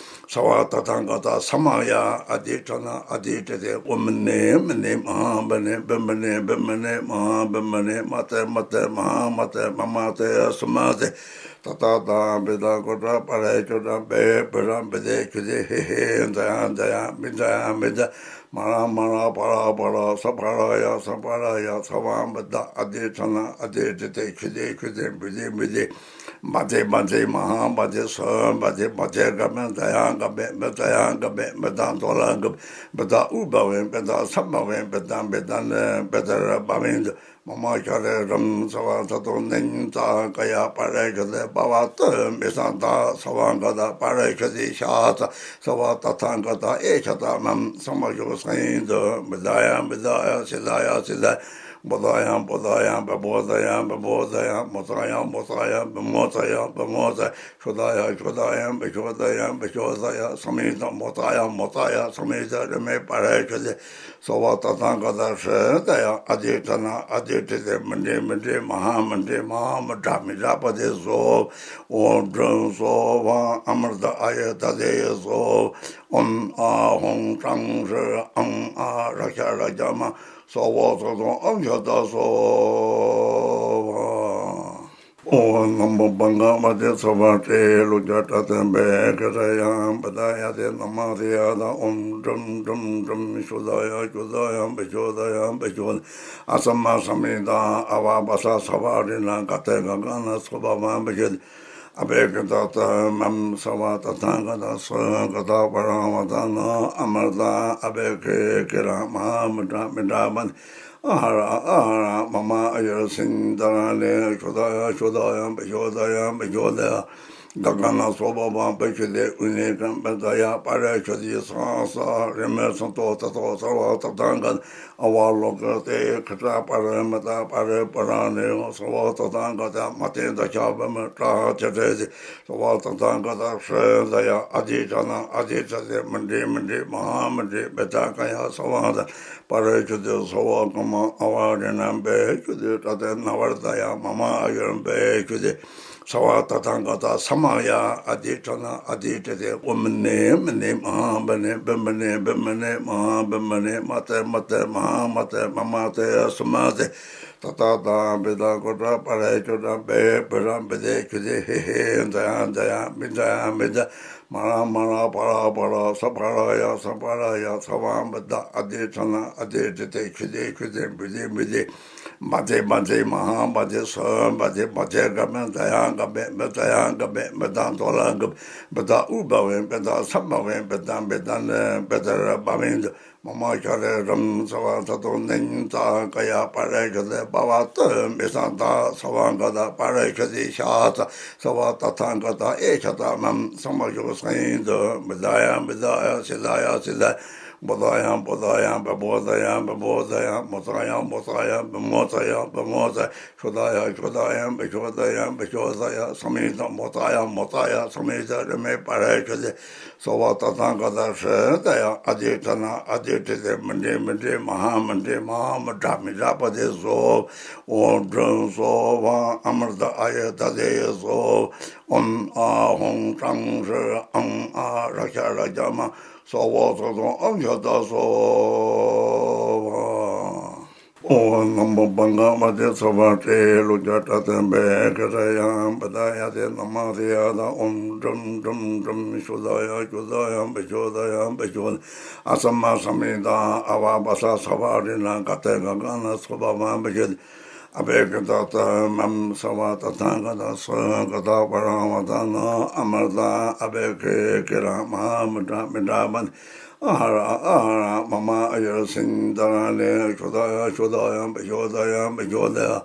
ས་བ་ད་ད་ག་ད་ས་མ་ཡ་ཨ་དེ་ཁྲ་ན་ཨ་དེ་ཁྲ་དེ་ཨོ་མི་ནེ་མི་ནེ་མ་ཧ་བི་ནེ་བི་མི་ནེ་བི་མི་ནེ་མ་ཧ་བི་མི་ནེ་མ་དེ་མ་དེ་མ་ཧ་མ་དེ་མ་མ་དེ་ཡ་སུ་མ་དེ། ཏ་ཏ་ཏ་བི་ཏ་གོ་ཏ་པ་རེ་ཁྱོ་ཏ་བེ་བི་ར་བི་དེ་ཁྱོ་དེ་ཧེ་ཧེ་ཛ་ཡ་ཛ་ཡ་བི་ཛ་ཡ་བི་ཛ། མ་ར་མ་ར་པ་ར་པ་ར་ས་པ་ར་ཡ་ས་པ་ར་ཡ་ས་བ་བ་ད་ཨ་དེ་ཚ་ན་ཨ་དེ་ཏི་དེ་ཁྱི་དེ་ཁྱི་དེ་བི་དེ་བི་དེ། བ་དེ་བ་དེ་མ་ཧ་བ་དེ་ས་བ་དེ་བ་དེ་ག་མེ་ད་ཡ་ག་མེ་མེ་ད་ཡ་ག་མེ་མེ་ད་དོ་ལ་ག་བི་ད་ཨུ་བ་བེ་བི་ད་ས་བ་བེ་བི་ད་བི་ད་ལེ་བི་ད་ར་བ་བེ་ད། མ་མ་ཤ་རེ་རམ་ས་བ་ད་དོ་ནིང་ད་ཀ་ཡ་པ་རེ་ཤ་དེ་པ་བ་ཏི་མི་ས་ད་ས་བ་ག་ད་པ་རེ་ཤ་དེ་ཤ་ད་ས་བ་ད་ཐང་ག་ད་ཨེ་ཤ་ད་མམ་ས་མ་ཤོ་སེང་དུ་མི་ད་ཡ་མི་ད་ཡ་སི་ད་ཡ་སི་ད། བོ་ད་ཡ་བོ་ད་ཡ་བི་བོ་ད་ཡ་བི་བོ་ད་ཡ་མོ་ད་ཡ་མོ་ད་ཡ་བི་མོ་ད་ཡ་བི་མོ་ད། ཤོ་ད་ཡ་ཤོ་ད་ཡ་བི་ཤོ་ད་ཡ་བི་ཤོ་ད་ཡ་ས་མི་ད་མོ་ད་ཡ་མོ་ད་ཡ་ས་མི་ད་རི་མེ་པ་རེ་ཤ་དེ། ས་བ་ད་ཐང་ག་ད་ཧྲི་ད་ཡ་ཨ་དེ་ད་ན་ཨ་དེ་ཏི་དེ་མི་འདྲེ་མི་འདྲེ་མ་ཧ་མི་འདྲེ་མ་ཧ་མི་དྲ་མི་དྲ་པ་དེ་སོ། ཨོ་དྲུང་སོ་བ་ཨ་མར་ད་ཨ་ཡ་ད་དེ་ཡ་སོ། ཨོན་ཨ་ཧོང་ཀྲང་ཧྲི་ཨང་ཨ་ར་ཤ་ར་ཤ་མ་སོ་བོ་སོ་སོ་ཨང་ཤ་ད་སོ་བ། ཨོ་ནམ་པ་བང་ག་མ་དེ་ཚ་བ་ཏྲེ་ལོ་རྒྱ་ཏྲ་ཏན་པེ་ཀ་ཏྲ་ཡང་པ་ད་ཡ་དེ་ན་མ་དེ་ཡ་ད་ཨོམ་ཀྲུམ་ཀྲུམ་ཀྲུམ་ཤུ་ད་ཡ་ཤུ་ད་ཡ་བི་ཤུ་ད་ཡ་བི་ཤུ་ཨ་ས་མ་ས་མི་ད་ཨ་བ་བ་ས་ས་བ་རི་ན་ག་ཏེ་ག་ག་ན་སོ་བ་མ་བི་ཤུ་ཨ་བེ་ཀ་ད་ད་མམ་ས་བ་ད་ཐང་ག་ད་སོ་ག་ད་པ་ར་བ་ད་ན་ཨ་མར་ད་ཨ་བེ་ཀེ་ཀེ་ར་མ་མི་དྲ་མི་དྲ་མ། ཨ་ཧ་ར་ཨ་ཧ་ར་མ་མ་ཨ་ཡར་སིང་ད་ར་ལེ་ཤོ་ད་ཡ་ཤོ་ད་ཡ་བི་ཤོ་ད་ཡ་བི་ཤོ་ད་ཡ། ག་ག་ན་སོ་བ་བ་བི་ཤོ་དེ་ཨུ་ནེ་ཀམ་པ་ད་ཡ་པ་རེ་ཤོ་དེ་ས་ས་རེ་མེ་སོ་ཏོ་ཏ་ཏོ་ས་བ་ཏ་ཏང་ག་ཨ་བ་ལོ་ཀ་དེ་ཁ་ཏ་པ་རེ་མ་ཏ་པ་རེ་པ་ར་ནེ་ཡོ་ས་བ་ཏ་ཏང་ག་ད་མ་ཏེ་ད་ཤ་བ་མ་ཏྲ་ཧ་ཅ་ཏྲེ་དེ། ས་བ་ཏ་ཏང་ག་ད་ཧྲེ་ད་ཡ་ཨ་དེ་ད་ན་ཨ་དེ་ད་དེ་མི་འདྲེ་མི་འདྲེ་མ་ཧ་མི་འདྲེ་བེ་ད་ཀ་ཡ་ས་བ་ད། པ་རེ་ཆུ་དེ་ས་བ་ཀ་མ་ཨ་བ་རེ་ན་བེ་ཆུ་དེ་ཏྲ་དེ་ན་བར་ད་ཡ་མ་མ་ཨ་ཡོར་བེ་ཆུ་དེ་ས་བ་ཏ་ཐང་ག་ད་ས་མ་ཡ་ཨ་དེ་ཏྲ་ན་ཨ་དེ་ཏྲ་དེ་ཨོ་མི་ནེ་མི་ནེ་མ་ཧ་བི་ནེ་བི་མི་ནེ་བི་མི་ནེ་མ་ཧ་བི་མི་ནེ་མ་ཏེ་མ་ཏེ་མ་ཧ་མ་ཏེ་མ་མ་ཏེ་ཡ་སུ་མ་ཏེ། ཏ་ཏ་ཏ་བི་ད་གོ་ཏྲ་པ་རེ་ཆུ་ཏྲ་བེ་བི་ར་བི་དེ་ཆུ་དེ་ཧེ་ཧེ་ད་ཡ་ད་ཡ་མི་ད་ཡ་མི་ད། མ་ར་མ་ར་པ་ར་པ་ར་ས་པ་ར་ཡ་ས་པ་ར་ཡ་ས་བ་བ་ད་ཨ་དེ་ཚ་ན་ཨ་དེ་ཏི་དེ་ཁྱི་དེ་ཁྱི་དེ་བི་དེ་བི་དེ། བ་དེ་བ་དེ་མ་ཧ་བ་དེ་ས་བ་དེ་བ་དེ་ག་མེ་ད་ཡ་ག་མེ་མེ་ད་ཡ་ག་མེ་མེ་ད་དོ་ལ་ག་བི་ད་ཨུ་བ་བེ་བི་ད་ས་བ་བེ་བི་ད་བི་ད་ལེ་བི་ད་ར་བ་བེ་ད། མ་མ་ཤ་རེ་རམ་ས་བ་ད་དོ་ནིང་ད་ཀ་ཡ་པ་རེ་ཤ་དེ་པ་བ་ཏི་མི་ས་ད་ས་བ་ག་ད་པ་རེ་ཤ་དེ་ཤ་ད་ས་བ་ད་ཐང་ག་ད་ཨེ་ཤ་ད་མམ་ས་མ་ཤོ་སེང་དུ་མི་ད་ཡ་མི་ད་ཡ་སི་ད་ཡ་སི་ད། བོ་ད་ཡ་བོ་ད་ཡ་བི་བོ་ད་ཡ་བི་བོ་ད་ཡ་མོ་ད་ཡ་མོ་ད་ཡ་བི་མོ་ད་ཡ་བི་མོ་ད། ཤོ་ད་ཡ་ཤོ་ད་ཡ་བི་ཤོ་ད་ཡ་བི་ཤོ་ད་ཡ་ས་མི་ད་མོ་ད་ཡ་མོ་ད་ཡ་ས་མི་ད་རི་མེ་པ་རེ་ཤ་དེ། ས་བ་ཏ་ཐང་ག་ད་ཧྲི་ད་ཡ་ཨ་དེ་ད་ན་ཨ་དེ་ཏི་དེ་མི་འདྲེ་མི་འདྲེ་མ་ཧ་མི་འདྲེ་མ་ཧ་མི་དྲ་མི་དྲ་པ་དེ་སོ། ཨོ་དྲུང་སོ་བ་ཨ་མར་ད་ཨ་ཡ་ད་དེ་ཡ་སོ། ཨོན་ཨ་ཧོང་ཀྲང་ཧྲི་ཨང་ཨ་ར་ཤ་ར་ཤ་མ་སོ་བོ་སོ་སོ་ཨང་ཤ་ད་སོ་བ། ཨོ་ནམ་པ་བང་ག་མ་དེ་ཚ་བ་ཏྲེ་ལོ་རྒྱ་ཏྲ་ཏན་པེ་ཀ་ཏྲ་ཡང་པ་ད་ཡ་དེ་ན་མ་དེ་ཡ་ད་ཨོམ་ཀྲུམ་ཀྲུམ་ཀྲུམ་ཤུ་ད་ཡ་ཤུ་ད་ཡ་བི་ཤུ་ད་ཡ་བི་ཤུ་ཨ་ས་མ་ས་མི་ད་ཨ་བ་བ་ས་ས་བ་རི་ན་ག་ཏེ་ག་ག་ན་སོ་བ་མ་བི་ཤུ་ཨ་བེ་ཀ་ད་ད་མམ་ས་བ་ད་ཐང་ག་ད་སོ་ག་ད་པ་ར་བ་ད་ན་ཨ་མར་ད་ཨ་བེ་ཀེ་ཀེ་ར་མ་མི་དྲ་མི་དྲ་མ། ཨ་ཧ་ར་ཨ་ཧ་ར་མ་མ་ཨ་ཡར་སིང་ད་ར་ལེ་ཤོ་ད་ཡ་ཤོ་ད་ཡ་བི་ཤོ་ད་ཡ་བི་ཤོ་ད་ཡ།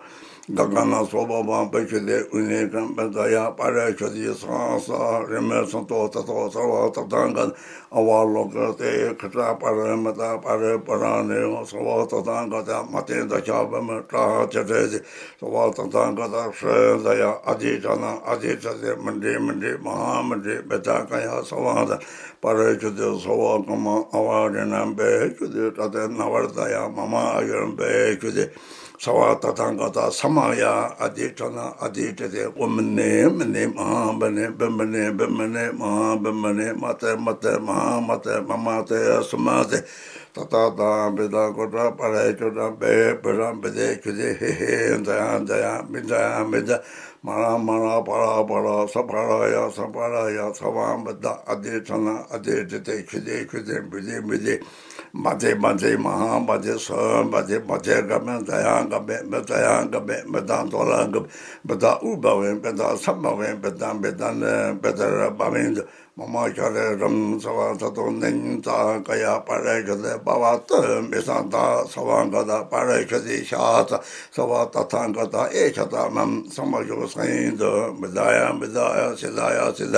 ག་ག་ན་སོ་བ་བ་བི་ཤོ་དེ་ཨུ་ནེ་ཀམ་པ་ད་ཡ་པ་རེ་ཤོ་དེ་ས་ས་རེ་མེ་སོ་ཏོ་ཏ་ཏོ་ས་བ་ཏ་ཏང་ག་ཨ་བ་ལོ་ཀ་དེ་ཁ་ཏ་པ་རེ་མ་ཏ་པ་རེ་པ་ར་ནེ་ཡོ་ས་བ་ཏ་ཏང་ག་ད་མ་ཏེ་ད་ཤ་བ་མ་ཏྲ་ཧ་ཅ་ཏྲེ་དེ། ས་བ་ཏ་ཐང་ག་ད་ཧྲེ་ད་ཡ་ཨ་དེ་ད་ན་ཨ་དེ་ད་དེ་མི་འདྲེ་མི་འདྲེ་མ་ཧ་མི་འདྲེ་བེ་ད་ཀ་ཡ་ས་བ་ད་པ་རེ་ཆུ་དེ་ས་བ་ཀ་མ་ཨ་བ་རེ་ན་བེ་ཆུ་དེ་ད་དེ་ན་བར་ད་ཡ་མ་མ་ཨ་ཡོར་བེ་ཆུ་དེ་ས་བ་ད་ཐང་ག་ད་ས་མ་ཡ་ཨ་དེ་ད་ན་ཨ་དེ་ད་དེ་ཨོ་མི་ནེ་མི་ནེ་མ་ཧ་བེ་ནེ་བེ་མི་ནེ་བེ་མི་ནེ་མ་ཧ་བེ་མི་ནེ་མ་ཏེ་མ་ཏེ་མ་ཧ་མ་ཏེ་མ་མ་ཏེ་ཡ་སུ་མ་ཏེ། ཏ་ཏ་ཏ་བི་ད་གོ་ཏྲ་པ་རེ་ཅོ་ཏྲ་བེ་བི་ར་བི་དེ་ཁྱུ་དེ་ཧེ་ཧེ་ད་ཡ་ད་ཡ་མི་ད་ཡ་མི་ད། མ་ར་མ་ར་པ་ར་པ་ར་ས་པ་ར་ཡ་ས་པ་ར་ཡ་ས་བ་བ་ད་ཨ་དེ་ཁྲ་ན་ཨ་དེ་ཏི་དེ་ཁྱུ་དེ་ཁྱུ་དེ་བུ་དེ་བུ་དེ། བ་དེ་བ་དེ་མ་ཧ་བ་དེ་སོ་བ་དེ་བ་དེ་ག་མེ་ད་ཡ་ག་མེ་མེ་ད་ཡ་ག་མེ་མེ་ད་དོ་ལ་ག་བེ་ད་ཨུ་བ་བེ་བེ་ད་ས་བ་བེ་བེ་ད་བེ་ད་ནེ་བེ་ད་ར་བ་བེ་ད། མ་མ་ཤ་རེ་རམ་ས་བ་ད་དོ་ནིང་ད་ཀ་ཡ་པ་རེ་ཤ་དེ་པ་བ་ཏི་མི་ས་ད་ས་བ་ག་ད་པ་རེ་ཤ་དེ་ཤ་ད་ས་བ་ད་ཐང་ག་ད་ཨེ་ཤ་ད་མམ་ས་མ་ཤོ་ས་ཡིན་དུ་མི་ད་ཡ་མི་ད་ཡ་སི་ད་ཡ་སི་ད།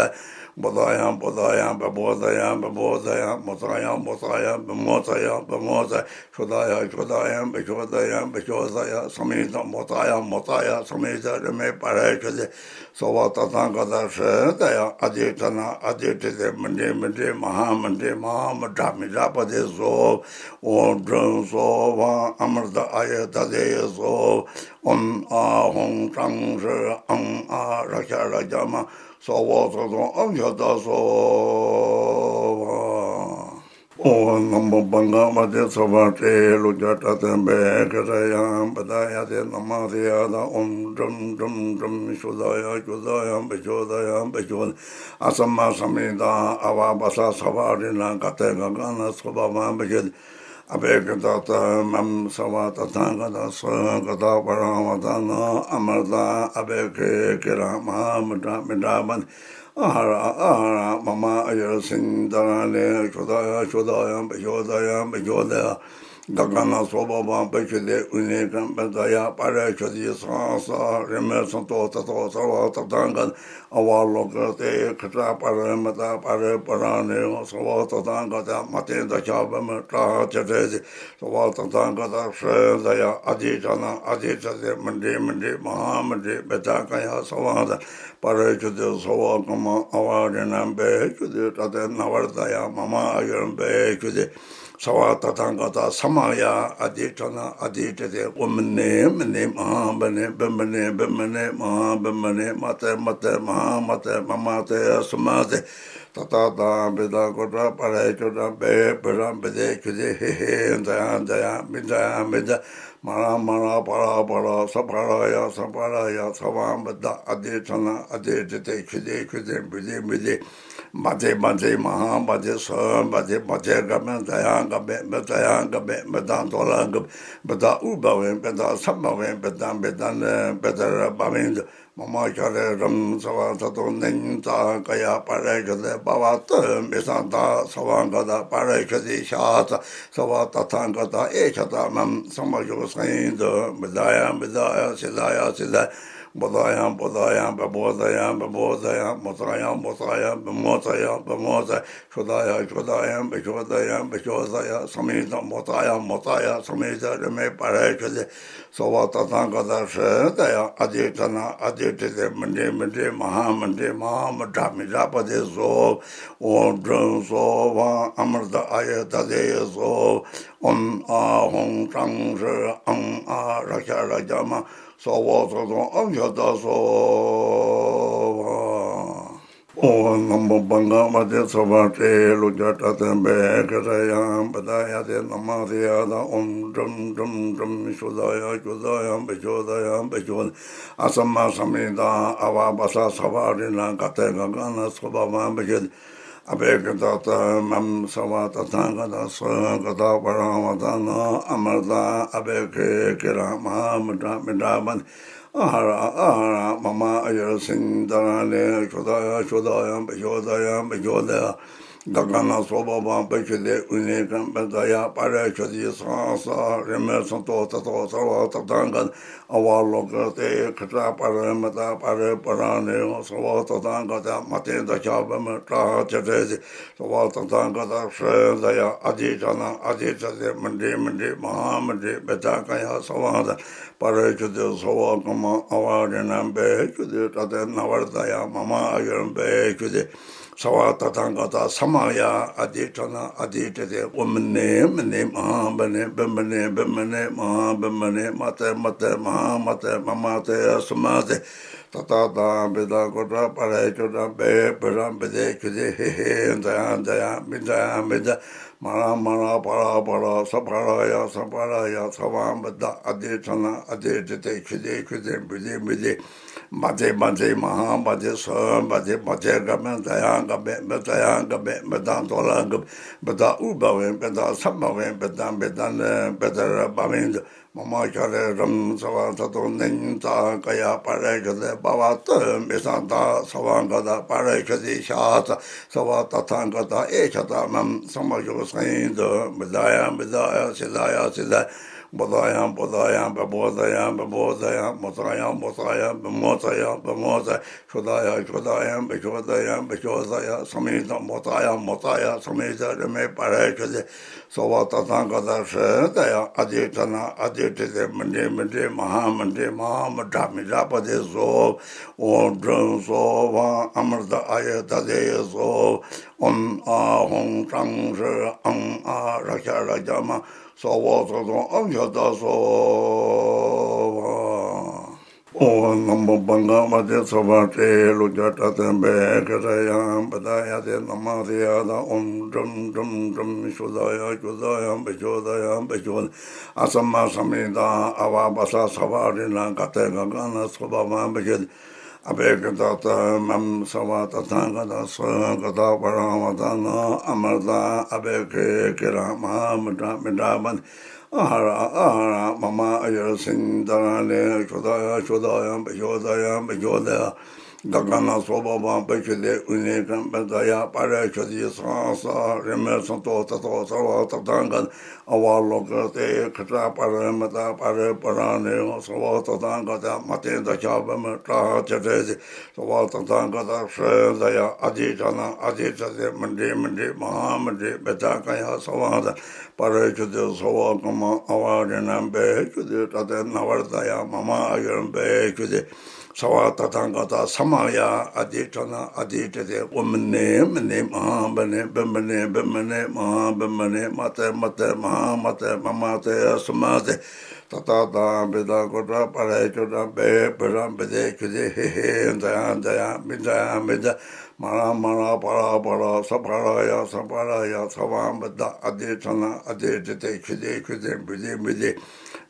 བོ་ད་ཡ་བོ་ད་ཡ་བེ་བོ་ད་ཡ་བེ་བོ་ད་ཡ་མོ་ད་ཡ་མོ་ད་ཡ་བེ་མོ་ད་ཡ་བེ་མོ་ད། ཤོ་ད་ཡ་ཤོ་ད་ཡ་བེ་ཤོ་ད་ཡ་བེ་ཤོ་ད་ཡ་ས་མི་ད་མོ་ད་ཡ་མོ་ད་ཡ་ས་མི་ད་རེ་མེ་པ་རེ་ཤ་དེ། ས་བ་ད་ཐང་ག་ད་ཧྲེ་ད་ཡ་ཨ་དེ་ཁྲ་ན་ཨ་དེ་ཏི་དེ་མི་འདྲེ་མི་འདྲེ་མ་ཧ་མི་འདྲེ་མ་ཧ་མི་དྲ་མི་དྲ་པ་དེ་སོ། ཨོ་དྲུང་སོ་བ་ཨ་མར་ད་ཨ་ཡ་ད་དེ་ཡ་སོ། ཨོམ་ཨ་ཧོང་ཀྲང་ཧྲེ་ཨང་ཨ་ར་ཤ་ར་ཤ་མ་སོ་བོ་སོ་སོ་ཨང་ཤ་ད་སོ་བ། ཨོ་ནམ་པོ་བང་ག་མ་དེ་ཚོ་བ་ཏྲེ་ལུ་ཀྱ་ཏྲ་ཏན་པེ་ཀ་ཏྲ་ཡ་བ་ད་ཡ་དེ་ན་མ་དེ་ཡ་ད་ཨོམ་ཀྲུམ་ཀྲུམ་ཀྲུམ་ཤུ་ད་ཡ་ཤུ་ད་ཡ་བེ་ཤུ་ད་ཡ་བེ་ཤུ་ཨ་ས་མ་ས་མི་ད་ཨ་བ་བ་ས་ས་བ་རི་ན་ག་ཏེ་ག་ག་ན་སོ་བ་མ་བེ་ཤུ་ཨ་བེ་ཀ་ད་ད་མམ་ས་བ་ད་ཐང་ག་ད་སོ་ག་ད་པ་ར་བ་ད་ན་ཨ་མ་ད་ཨ་བེ་ཀེ་ཀེ་ར་མ་མི་དྲ་མི་དྲ་བ། ཨ་ཧ་ར་ཨ་ཧ་ར་མ་མ་ཨ་ཡར་སིང་ད་ར་ལེ་ཤོ་ད་ཡ་ཤོ་ད་ཡ་བེ་ཤོ་ད་ཡ་བེ་ཤོ་ད་ཡ། ག་ག་ན་སོ་བ་བ་བེ་ཤོ་དེ་ཨུ་ནེ་ཀམ་པེ་ད་ཡ་པ་རེ་ཤོ་དེ་ས་ས་རེ་མེ་སོ་ཏོ་ཏ་ཏོ་ས་བ་ཏ་ཏང་ག་ཨ་བ་ལོ་ཀ་དེ་ཁ་ཏྲ་པ་རེ་མ་ད་པ་རེ་པ་ར་ནེ་ཡོ་ས་བ་ཏ་ཏང་ག་ད་མ་ཏེ་ད་ཤ་བ་མ་ཏྲ་ཅ་ཏྲེ་དེ། ས་བ་ཏ་ཏང་ག་ད་ཧྲེ་ད་ཡ་ཨ་དེ་ཅ་ན་ཨ་དེ་ཅ་དེ་མི་འདྲེ་མི་འདྲེ་མ་ཧ་མི་འདྲེ་བེ་ད་ཀ་ཡ་ས་བ་ད། པ་རེ་ཁྱུ་དེ་ས་བ་ཀ་མ་ཨ་བ་རེ་ན་བེ་ཁྱུ་དེ་ཏྲ་ཏེ་ན་བར་ད་ཡ་མ་མ་ཨ་ཡོར་བེ་ཁྱུ་དེ་ས་བ་ཏ་ཐང་ག་ད་ས་མ་ཡ་ཨ་དེ་ཁྲ་ན་ཨ་དེ་ཏྲེ་དེ་ཨོ་མི་ནེ་མི་ནེ་མ་ཧ་བེ་ནེ་བེ་མི་ནེ་བེ་མི་ནེ་མ་ཧ་བེ་མི་ནེ་མ་ཏེ་མ་ཏེ་མ་ཧ་མ་ཏེ་མ་མ་ཏེ་ཡ་སུ་མ་ཏེ། ཏ་ཏ་ཏ་བི་ཏ་གོ་ཏ་པ་ར་ཅོ་ཏ་བེ་བི་ར་བི་དེ་ཁྱུ་དེ་ཧེ་ཧེ་ཛ་ཡ་ཛ་ཡ་མི་ཛ་ཡ་མི་ཛ། མ་ར་མ་ར་པ་ར་པ་ར་ས་པ་ར་ཡ་ས་པ་ར་ཡ་ས་བ་བ་ད་ཨ་དེ་ཁྲ་ན་ཨ་དེ་ཏི་དེ་ཁྱུ་དེ་ཁྱུ་དེ་བུ་དེ་བུ་དེ། བ་དེ་བ་དེ་མ་ཧ་བ་དེ་སོ་བ་དེ་བ་དེ་ག་མེ་ད་ཡ་ག་མེ་མེ་ད་ཡ་ག་མེ་མེ་ད་དོ་ལ་ག་བེ་ད་ཨུ་བ་བེ་བེ་ད་ས་བ་བེ་བེ་ད་བེ་ད་ནེ་བེ་ད་ར་བ་བེ་ད། མ་མ་ཤ་རེ་རམ་ས་བ་ད་དོ་ནིང་ད་ཀ་ཡ་པ་རེ་ཤ་དེ་པ་བ་ཏི་མི་ས་ད་ས་བ་ག་ད་པ་རེ་ཤ་དེ་ཤ་ད་ས་བ་ད་ཐང་ག་ད་ཨེ་ཤ་ད་མམ་ས་མ་ཤོ་ས་ཡིན་དུ་མི་ད་ཡ་མི་ད་ཡ་སི་ད་ཡ་སི་ད། བོ་ད་ཡ་བོ་ད་ཡ་བེ་བོ་ད་ཡ་བེ་བོ་ད་ཡ་མོ་ད་ཡ་མོ་ད་ཡ་བེ་མོ་ད་ཡ་བེ་མོ་ད། ཤོ་ད་ཡ་ཤོ་ད་ཡ་བེ་ཤོ་ད་ཡ་བེ་ཤོ་ད་ཡ་ས་མི་ད་མོ་ད་ཡ་མོ་ད་ཡ་ས་མི་ད་རེ་མེ་པ་རེ་ཤོ་དེ། ས་བ་ཏ་ཐང་ག་ད་ཧྲེ་ད་ཡ་ཨ་དེ་ཁྲ་ན་ཨ་དེ་ཏི་དེ་མི་འདྲེ་མི་འདྲེ་མ་ཧ་མི་འདྲེ་མ་ཧ་མི་དྲ་མི་དྲ་པ་དེ་སོ། ཨོ་དྲུང་སོ་བ་ཨ་མར་ད་ཨ་ཡ་ད་དེ་ཡ་སོ། ཨོམ་ཨ་ཧོང་ཀྲང་ཧྲེ་ཨང་ཨ་ར་ཤ་ར་ཤ་མ་སོ་བོ་སོ་སོ་ཨང་ཤ་ད་སོ་བ། ཨོ་ནམ་པོ་བང་ག་མ་དེ་ཚོ་བ་ཏྲེ་ལུ་ཀྱ་ཏྲ་ཏན་པེ་ཀ་ཏྲ་ཡ་བ་ད་ཡ་དེ་ན་མ་དེ་ཡ་ད་ཨོམ་ཀྲུམ་ཀྲུམ་ཀྲུམ་ཤུ་ད་ཡ་ཤུ་ད་ཡ་བེ་ཤུ་ད་ཡ་བེ་ཤུ་ཨ་ས་མ་ས་མི་ད་ཨ་བ་བ་ས་ས་བ་རི་ན་ག་ཏེ་ག་ག་ན་སོ་བ་མ་བེ་ཤུ་ཨ་བེ་ཀ་ད་ད་མམ་ས་བ་ད་ཐང་ག་ད་སོ་ག་ད་པ་ར་བ་ད་ན་ཨ་མ་ད་ཨ་བེ་ཀེ་ཀེ་ར་མ་མི་དྲ་མི་དྲ་བ། ཨ་ཧ་ར་ཨ་ཧ་ར་མ་མ་ཨ་ཡར་སིང་ད་ར་ལེ་ཤོ་ད་ཡ་ཤོ་ད་ཡ་བེ་ཤོ་ད་ཡ་བེ་ཤོ་ད་ཡ། ག་ག་ན་སོ་བ་བ་བེ་ཤོ་དེ་ཨུ་ནེ་ཀམ་པེ་ད་ཡ་པ་རེ་ཤོ་དེ་ས་ས་རེ་མེ་སོ་ཏོ་ཏ་ཏོ་ས་བ་ཏ་ཏང་ག་ཨ་བ་ལོ་ཀ་དེ་ཁ་ཏྲ་པ་རེ་མ་ད་པ་རེ་པ་ར་ནེ་ཡོ་ས་བ་ཏ་ཏང་ག་ད་མ་ཏེ་ད་ཤ་བ་མ་ཏྲ་ཅ་ཏྲེ་དེ། ས་བ་ཏ་ཐང་ག་ད་ཧྲེ་ད་ཡ་ཨ་དེ་ཅ་ན་ཨ་དེ་ཅ་དེ་མི་འདྲེ་མི་འདྲེ་མ་ཧ་མི་འདྲེ་བེ་ད་ཀ་ཡ་ས་བ་ད་པ་རེ་ཁྱུ་དེ་ས་བ་ཀ་མ་ཨ་བ་རེ་ན་བེ་ཁྱུ་དེ་ཏྲ་ཏེ་ན་བར་ད་ཡ་མ་མ་ཨ་ཡོན་བེ་ཁྱུ་དེ་ས་བ་ཏ་ཐང་ག་ད་ས་མ་ཡ་ཨ་དེ་ཅ་ན་ཨ་དེ་ཅ་དེ་ཨོ་མི་ནེ་མི་ནེ་མ་ཧ་བེ་ནེ་བེ་མི་ནེ་བེ་མི་ནེ་མ་ཧ་བེ་མི་ནེ་མ་ཏེ་མ་ཏེ་མ་ཧ་མ་ཏེ་མ་མ་ཏེ་ཡ་སུ་མ་ཏེ། ཏ་ཏ་ཏ་བི་ཏ་གོ་ཏ་པ་རེ་ཅོ་ཏ་བེ་བི་ར་བི་དེ་ཁྱུ་དེ་ཧེ་ཧེ་ཛ་ཡ་ཛ་ཡ་མི་ཛ་ཡ་མི་ཛ། མ་ར་མ་ར་པ་ར་པ་ར་ས་པ་ར་ཡ་ས་པ་ར་ཡ་ས་བ་བི་ཏ་ཨ་དེ་ཁྲ་ན་ཨ་དེ་ཏི་དེ་ཁྱུ་དེ་ཁྱུ་དེ་བི་དེ་བི་དེ། བཛྲ་བཛྲ་མ་ཧཱ་བཛྲ་སྭཱ་ཧཱ་བཛྲ། བཛྲ་གམ་བཛྲ་ཡ་གམ་བཛྲ་ཡ་གམ་བཛྲ་ཏཱ་ལ་གམ་བཛྲ་ཨུ་བྷ་ཝེ་བཛྲ་སམ་བྷ་ཝེ་བཛྲ་བཛྲ་ནི་བཛྲ་ར་བྷ་ཝན་ཏུ། མ་མ་ཤྭ་ར་རམ་སརྦ་ད་ཏོ་ནིང་ཙ་ཀ་ཡ་པ་ར་ཤུ་ཏེ་བྷ་བ་ཏུ་མི་ས་ཏ་སརྦ་ག་ཏ་པ་ར་ཤུ་ཏེ་ཤ་ཙ་སརྦ་ཏ་ཐཱ་ག་ཏ་ཨེ་ཤ་ཏ་མ་སམ་མ་ཤུ་སེ་ཏུ། བཛྲ་ཡ་བཛྲ་ཡ་སིདྡྷ་ཡ་སིདྡྷ་ཡ། བོ་དྷ་ཡ་བོ་དྷ་ཡ་བ་བོ་དྷ་ཡ་བ་བོ་དྷ་ཡ། མོ་ཙ་ཡ་མོ་ཙ་ཡ་བ་མོ་ཙ་ཡ་བ་མོ་ཙ་ཡ། ཤུ་དྷ་ཡ་ཤུ་དྷ་ཡ་བ་ཤུ་དྷ་ཡ་བ་ཤུ་དྷ་ཡ། སམ་ཡི་ཏ་མོ་ཙ་ཡ་མོ་ཙ་ཡ་སམ་ཡི་ཏ་རི་མེ་པ་ར་ཤུ་ཏེ། སརྦ་ཏ་ཐཱ་ག་ཏ་ཧྲི་ད་ཡ་ཨ་ཏི་ཏ་ན་ཨ་ཏི་ཏི་ཏེ་མི་ཏྲི་མི་ཏྲི་མ་ཧཱ་མི་ཏྲི་མ་ཧཱ་མི་ཏྲ་མི་ཏྲ་པ་ཏེ་སྭཱ་ཧཱ། ཨོཾ་དྲུམ་སྭཱ་ཧཱ་ཨ་མྲྀ་ཏ་ཨ་ཡ་ད་དེ་ཡེ་སྭཱ་ཧཱ། ཨོཾ་ཨཱཿཧཱུྃ་ཀྲང་ཧྲཱིཿ་ཨཾ་ཨཱཿ་རཀྵ་རཀྵ་མ་སྭཱ་ཧཱ་སྭཱ་ཧཱ་ཨཾ་ཤ་ཏ་སྭཱ་ཧཱ། ཨོཾ་ནམ་མོ་བྷ་ག་བ་ཏེ། ཚོགས་པ་སྤྲེའུ་ཀླུ་སྒྲུབ་སྐྲ་བསྟན་པའི་སྐད་སྒྲ་ཡང་བི་དྷ་ཡ་ཏེ་ན་མ་ཏི་ཡ་ད། ཨོཾ་དྲུམ་དྲུམ་དྲུམ་ཤུ་དྷ་ཡ་ཤུ་དྷ་ཡ་བི་ཤུ་དྷ་ཡ་བི་ཤུ་དྷ། ཨ་ས་མ་ས་མི་ད་ཨ་བ་བ་ས་ས་བ་རི་ན་ག་ཏེ་ག་ག་ན་སྭ་བྷཱ་མ་བི་ཤུ་དྷ། ཨ་བྷེ་ཀི་ཏ་ཏ་མ་སརྦ་ཏ་ཐཱ་ག་ཏ་སྭཱ་ཧཱ་ག་ཏ་པ་ར་མ་ཏ་ན་ཨ་མྲ་ཏ་ཨ་བྷེ་ཀི་ཀི་ར་མ་ཧཱ་མི་ཏྲ་མི་ཏྲ་པ་ནི། ཨ་ཧ་ར་ཨ་ཧ་ར་མ་མ་ཨ་ཡུར་སིན་ད་ར་ནི། ཤུ་དྷ་ཡ་ཤུ་དྷ་ཡ་བི་ཤུ་དྷ་ཡ་བི་ཤུ་དྷ་ཡ། ག་ག་ན་སྭ་བྷཱ་མ་བི་ཤུ་དྷེ་ཨུ་ནི་ཀམ་པ་ད་ཡ་པ་ར་ཤུ་དྷི་སྭ་སྭ་རི་མེ་སྭ་ཏོ་ཏ་ཏོ་སརྦ་ཏ་ཐཱ་ག་ཏ་ཨ་བ་ལོ་ཀ་ཏེ་ཁ་ཏ་པ་ར་མ་ཏ་པ་ར་པ་ར་ནི་སརྦ་ཏ་ཐཱ་ག་ཏ་མ་ཏེ་ད་ཤ་བ་མ་ཏྲ་ཧ་ཏེ་ཏེ་སི། སྭ་བྷཱ་ཏ་ཐཱ་ག་ཏ་ཧྲི་ད་ཡ་ཨ་ཏི་ཏ་ན་ཨ་ཏི་ཏ་ཏེ་མི་ཏྲི་མི་ཏྲི་མ་ཧཱ་མི་ཏྲི་བི་ཏ་ཀ་ཡ་སྭ་བྷཱ་ཏ་པ་ར་ཤུ་ཏེ་སྭ་བྷཱ་ཀ་མ་ཨ་བ་རི་ན་བི་ཤུ་ཏེ་ཏ་ཏེ་ན་བར་ད་ཡ་མ་མ་ཨ་ཡུར་བི་ཤུ་ཏེ། སྭ་བྷཱ་ཏ་ཐཱ་ག་ཏ་ས་མ་ཡ་ཨ་ཏི་ཏ་ན་ཨ་ཏི་ཏ་ཏེ་ཨོཾ་མི་ནི་མི་ནི་མ་ཧཱ་མི་ནི་བི་མི་ནི་བི་མི་ནི་མ་ཧཱ་བི་མི་ནི། མ་ཏེ་མ་ཏེ་མ་ཧཱ་མ་ཏེ་མ་མ་ཏེ་སུ་མ་ཏེ། ཏ་ཏ་ཏ་བི་ཏ་ཀུ་ཏྲ་པ་ར་ཀུ་ཏྲ་བི་བི་ར་བི་ཏེ་ཀུ་ཏེ་ཧི་ཧི་ཛ་ཡ་ཛ་ཡ་བི་ཛ་ཡ་བི་ཛ། མ་ར་མ་ར་པ་ར་པ་ར་ས་པ་ར་ཡ་ས་པ་ར་ཡ་ས་བ་བི་ཏ་ཨ་ཏི་ཏ་ན་ཨ་ཏི་ཏ་ཏེ་ཀུ་ཏེ་ཀུ་ཏེ་བི་ཏེ་བི་ཏེ།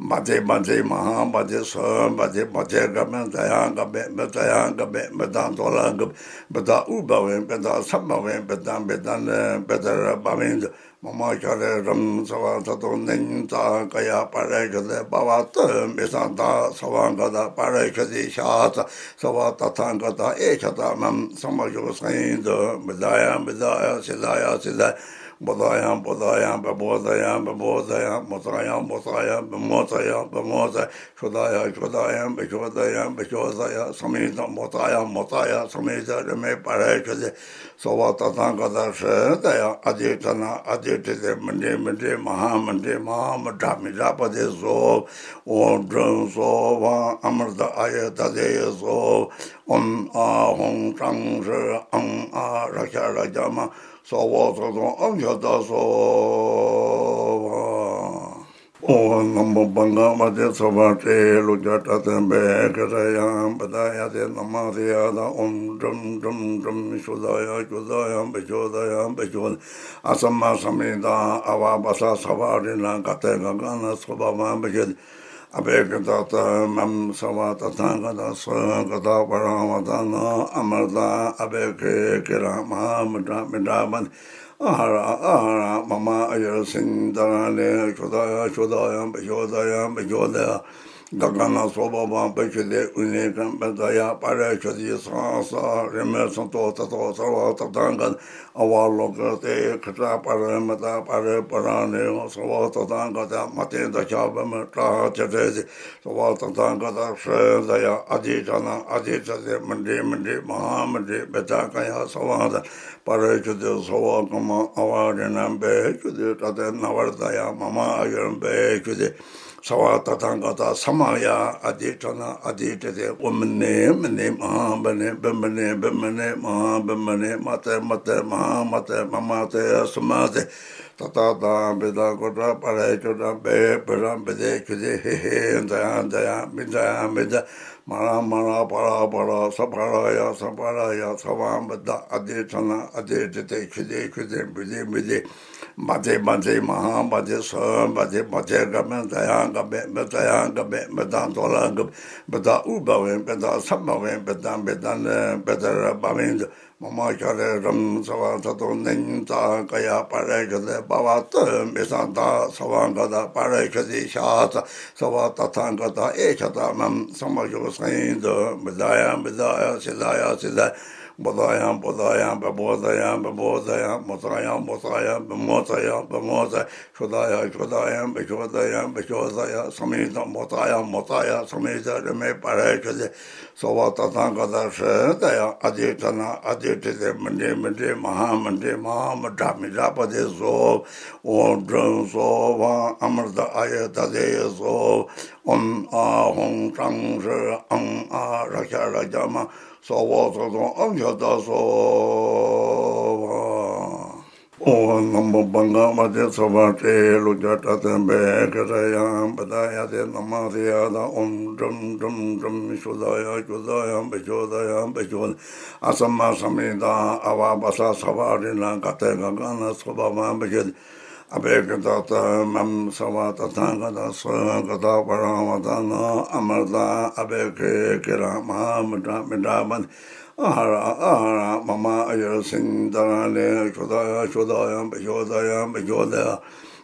བཛྲ་བཛྲ་མ་ཧཱ་བཛྲ་སྭཱ་ཧཱ་བཛྲ། བཛྲ་གམ་བཛྲ་ཡ་གམ་བཛྲ་ཡ་གམ་བཛྲ་ཏཱ་ལ་གམ་བཛྲ་ཨུ་བྷ་ཝེ་བཛྲ་སམ་བྷ་ཝེ་བཛྲ་བཛྲ་ནི་བཛྲ་ར་བྷ་ཝན་ཏུ། མ་མ་ཤྭ་ར་རམ་སརྦ་ད་ཏོ་ནིང་ཙ་ཀ་ཡ་པ་ར་ཤུ་ཏེ་བྷ་བ་ཏུ་མི་ས་ཏ་སརྦ་ག་ཏ་པ་ར་ཤུ་ཏེ་ཤ་ཙ་སརྦ་ཏ་ཐཱ་ག་ཏ་ཨེ་ཤ་ཏ་མ་སམ་མ་ཤུ་སེ་ཏུ། བཛྲ་ཡ་བཛྲ་ཡ་སིདྡྷ་ཡ་སིདྡྷ་ཡ། བོ་དྷ་ཡ་བོ་དྷ་ཡ་བ་བོ་དྷ་ཡ་བ་བོ་དྷ་ཡ། མོ་ཙ་ཡ་མོ་ཙ་ཡ་བ་མོ་ཙ་ཡ་བ་མོ་ཙ་ཡ། ཤུ་དྷ་ཡ་ཤུ་དྷ་ཡ་བ་ཤུ་དྷ་ཡ་བ་ཤུ་དྷ་ཡ། སམ་ཡི་ཏ་མོ་ཙ་ཡ་མོ་ཙ་ཡ་སམ་ཡི་ཏ་རི་མེ་པ་ར་ཤུ་ཏེ་སརྦ་ཏ་ཐཱ་ག་ཏ་ཧྲི་ད་ཡ་ཨ་ཏི་ཏ་ན་ཨ་ཏི་ཏི་ཏེ་མི་ཏྲི་མི་ཏྲི་མ་ཧཱ་མི་ཏྲི་མ་ཧཱ་མི་ཏྲ་མི་ཏྲ་པ་ཏེ་སྭཱ་ཧཱ། ཨོཾ་དྲུམ་སྭཱ་ཧཱ་ཨ་མྲ་ཏ་ཨ་ཡ་ད་དེ་ཡེ་སྭཱ་ཧཱ། ཨོཾ་ཨཱཿཧཱུྃ་ཀྲང་ཧྲཱིཿ་ཨཾ་ཨཱཿ་རཀྵ་རཀྵ་མ་སྭཱ་ཧཱ་སྭཱ་ཧཱ་ཨཾ་ཤ་ཏ་སྭཱ་ཧཱ། ཨོཾ་ནམ་མོ་བྷ་ག་བ་ཏེ། ཚོགས་པ་སྤྲེའུ་ཀླུ་སྒྲུབ་སྐྲ་བསྟན་པའི་སྐད་སྒྲ་ཡང་བི་དྷ་ཡ་ཏེ་ན་མ་ཏི་ཡ་ད། ཨོཾ་དྲུམ་དྲུམ་དྲུམ་ཤུ་དྷ་ཡ་ཤུ་དྷ་ཡ་བི་ཤུ་དྷ་ཡ་བི་ཤུ་དྷ། ཨ་ས་མ་ས་མི་ད་ཨ་བ་བ་ས་ས་བ་རི་ན་ག་ཏེ་ག་ག་ན་སྭ་བྷཱ་མ་བི་ཤུ་ཏེ། ཨ་བྷེ་ཀི་ཏ་ཏ་མ་སརྦ་ཏ་ཐཱ་ག་ཏ་སྭཱ་ཧཱ་ག་ཏ་པ་ར་མ་ཏ་ན་ཨ་མྲ་ཏ་ཨ་བྷེ་ཀི་ཀི་ར་མ་ཧཱ་མི་ཏྲ་མི་ཏྲ་པ་ནི། ཨ་ཧ་ར་ཨ་ཧ་ར་མ་མ་ཨ་ཡུར་སིན་ད་ར་ནི། ཤུ་དྷ་ཡ་ཤུ་དྷ་ཡ་བི་ཤུ་དྷ་ཡ་བི་ཤུ་དྷ་ཡ། ག་ག་ན་སྭ་བྷཱ་མ་བི་ཤུ་ཏེ་ཨུ་ནི་ཀམ་པ་ད་ཡ་པ་ར་ཤུ་ཏེ་སྭ་སྭ་རི་མེ་སྭ་ཏོ་ཏ་ཏོ་སརྦ་ཏ་ཐཱ་ག་ཏ་ཨ་བ་ལོ་ཀ་ཏེ་ཁ་ཏ་པ་ར་མ་ཏ་པ་ར་པ་ར་ནི་སརྦ་ཏ་ཐཱ་ག་ཏ་མ་ཏེ་ད་ཤ་བ་མ་ཏྲ་ཧ་ཏེ་ཏེ་སི། སརྦ་ཏ་ཐཱ་ག་ཏ་ཧྲི་ད་ཡ་ཨ་ཏི་ཏ་ན་ཨ་ཏི་ཏ་ཏེ་མི་ཏྲི་མི་ཏྲི་མ་ཧཱ་མི་ཏྲི་བི་ཏ་ཀ་ཡ་སྭ་བྷཱ་ཏ་པ་ར་ཤུ་ཏེ་སྭ་བྷཱ་ཀ་མ་ཨ་བ་རི་ན་བི་ཤུ་ཏེ་ཏ་ཏེ་ན་བར་ད་ཡ་མ་མ་ཨ་ཡུར་བི་ཤུ་ཏེ། སརྦ་ཏ་ཐཱ་ག་ཏ་ས་མ་ཡ་ཨ་ཏི་ཏ་ན་ཨ་ཏི་ཏ་ཏེ་ཨོཾ་མི་ནི་མི་ནི་མ་ཧཱ་མི་ནི་བི་མི་ནི་བི་མི་ནི་མ་ཧཱ་བི་མི་ནི། མ་ཏེ་མ་ཏེ་མ་ཧཱ་མ་ཏེ་མ་མ་ཏེ་སུ་མ་ཏེ། ཏ་ཏ་ཏ་བི་ཏ་ཀུ་ཏྲ་པ་ར་ཀུ་ཏྲ་བི་བི་ར་བི་ཏེ་ཀུ་ཏེ་ཧི་ཧི་ཛ་ཡ་ཛ་ཡ་བི་ཛ་ཡ་བི་ཛ། མ་ར་མ་ར་པ་ར་པ་ར་ས་པ་ར་ཡ་ས་པ་ར་ཡ་ས་བ་བ་ད་ཨ་དེ་ཁྲ་ན་ཨ་དེ་ཏི་དེ་ཁྱུ་དེ་ཁྱུ་དེ་བུ་དེ་བུ་དེ། མ་དེ་མ་དེ་མ་ཧ་མ་དེ་སོ་མ་དེ་མ་དེ་ག་མེ་ད་ཡ་ག་མེ་མེ་ད་ཡ་ག་མེ་མེ་ད་དོ་ལ་ག་བི་ད་ཨུ་བ་བེ་བི་ད་ས་བ་བེ་བི་ད་བི་ད་ནེ་བི་ད་ར་བ་བེ་ད། མ་མ་ཤ་རེ་རམ་ས་བ་ད་དོ་ནིང་ད་ཀ་ཡ་པ་རེ་ཁ་དེ་པ་བ་ཏི་མི་ས་ད་ས་བ་ག་ད་པ་རེ་ཁ་དེ་ཤ་ད་ས་བ་ད་ཐ་ག་ད་ཨེ་ཁ་ད་མམ་ས་མ་ཤོ་ས་ཡིན་དུ་མི་ད་ཡ་མི་ད་ཡ་སི་ད་ཡ་སི་ད། བོ་ད་ཡ་བོ་ད་ཡ་བི་བོ་ད་ཡ་བི་བོ་ད་ཡ་མོ་ད་ཡ་མོ་ད་ཡ་བི་མོ་ད་ཡ་བི་མོ་ད། ཤོ་ད་ཡ་ཤོ་ད་ཡ་བི་ཤོ་ད་ཡ་བི་ཤོ་ད་ཡ་ས་མི་ད་མོ་ད་ཡ་མོ་ད་ཡ་ས་མི་ད་རི་མེ་པ་རེ་ཁ་དེ། སོ་བ་ད་ཐང་ག་ད་ཧྲི་ད་ཡ་ཨ་དེ་ཁྲ་ན་ཨ་དེ་ཏི་དེ་མི་འདྲེ་མི་འདྲེ་མ་ཧ་མི་འདྲེ་མ་ཧ་མི་དྲ་མི་དྲ་པ་དེ་སོ། ཨོ་དྲུང་སོ་བ་ཨ་མར་ད་ཨ་ཡ་ད་དེ་སོ། ཨོམ་ཨ་ཧོང་ཀྲང་ཧྲི་ཨང་ཨ་ར་ཤ་ར་ཤ་མ་སོ་བོ་སོ་སོ་ཨང་ཤ་ད་སོ་བ། ཨོ་ནམ་པ་བང་ག་མ་དེ་ཚོ་བ་ཏྲེ་ལུ་ཀྱ་ཏྲ་ཏན་པེ་ཀ་ཏྲ་ཡང་པ་ད་ཡ་དེ་ནམ་མ་དེ་ཡ་ད་ཨོམ་ཀྲུམ་ཀྲུམ་ཀྲུམ་ཤུ་ད་ཡ་ཤུ་ད་ཡ་པ་ཤུ་ད་ཡ་པ་ཤུ་ཨ་ས་མ་ས་མི་ད་ཨ་བ་བ་ས་ས་བ་རི་ན་ག་ཏེ་ག་ག་ན་སོ་བ་མ་པ་ཤུ་ཨ་བེ་ཀ་ད་ད་མམ་ས་བ་ད་ཐང་ག་ད་སོ་ག་ད་པ་ར་བ་ད་ན་ཨ་མར་ད་ཨ་བེ་ཀེ་ཀེ་ར་མ་མི་དྲ་མི་དྲ་མ། ཨ་ཧ་ར་ཨ་ཧ་ར་མ་མ་ཨ་ཡ་སིང་ད་ར་ནེ་ཤོ་ད་ཡ་ཤོ་ད་ཡ་བི་ཤོ་ད་ཡ་བི་ཤོ་ད་ཡ།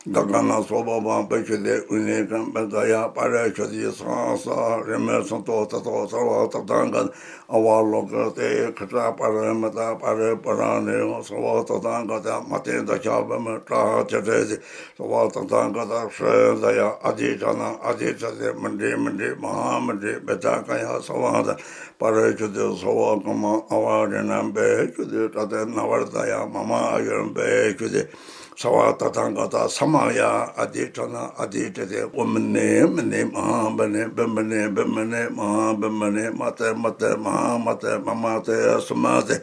ག་ག་ན་སོ་བ་བ་བི་ཤོ་དེ་ཨུ་ནེ་ཀམ་པ་ད་ཡ་པ་རེ་ཤོ་དེ་ས་ས་རེ་མེ་སོ་ཏོ་ད་ཏོ་ས་བ་ད་ད་ག་ཨ་བ་ལོ་ཀ་དེ་ཁ་ཏྲ་པ་རེ་མ་ད་པ་རེ་པ་ར་ནེ་ཡོ་ས་བ་ད་ད་ག་ད་མ་དེ་ད་ཤ་བ་མ་ཏྲ་ཅ་ཏྲེ་དེ། ས་བ་ད་ཐང་ག་ད་ཧྲི་ད་ཡ་ཨ་དེ་ཁྲ་ན་ཨ་དེ་ཁྲ་དེ་མི་འདྲེ་མི་འདྲེ་མ་ཧ་མི་འདྲེ་བི་ད་ཀ་ཡ་ས་བ་ད་པ་རེ་ཁྱུ་དེ་ས་བ་ག་མ་ཨ་བ་རེ་ན་བེ་ཁྱུ་དེ་ཏྲ་དེ་ན་བར་ད་ཡ་མ་མ་ཨ་ཡོ་བེ་ཁྱུ་དེ་ས་བ་ད་ཐང་ག་ད་ས་མ་ཡ་ཨ་དེ་ཁྲ་ན་ཨ་དེ་ཏྲ་དེ་ཨོ་མི་ནེ་མི་ནེ་མ་ཧ་བི་ནེ་བི་མི་ནེ་བི་མི་ནེ་མ་ཧ་བི་མི་ནེ་མ་དེ་མ་དེ་མ་ཧ་མ་དེ་མ་མ་དེ་ཡ་སུ་མ་དེ།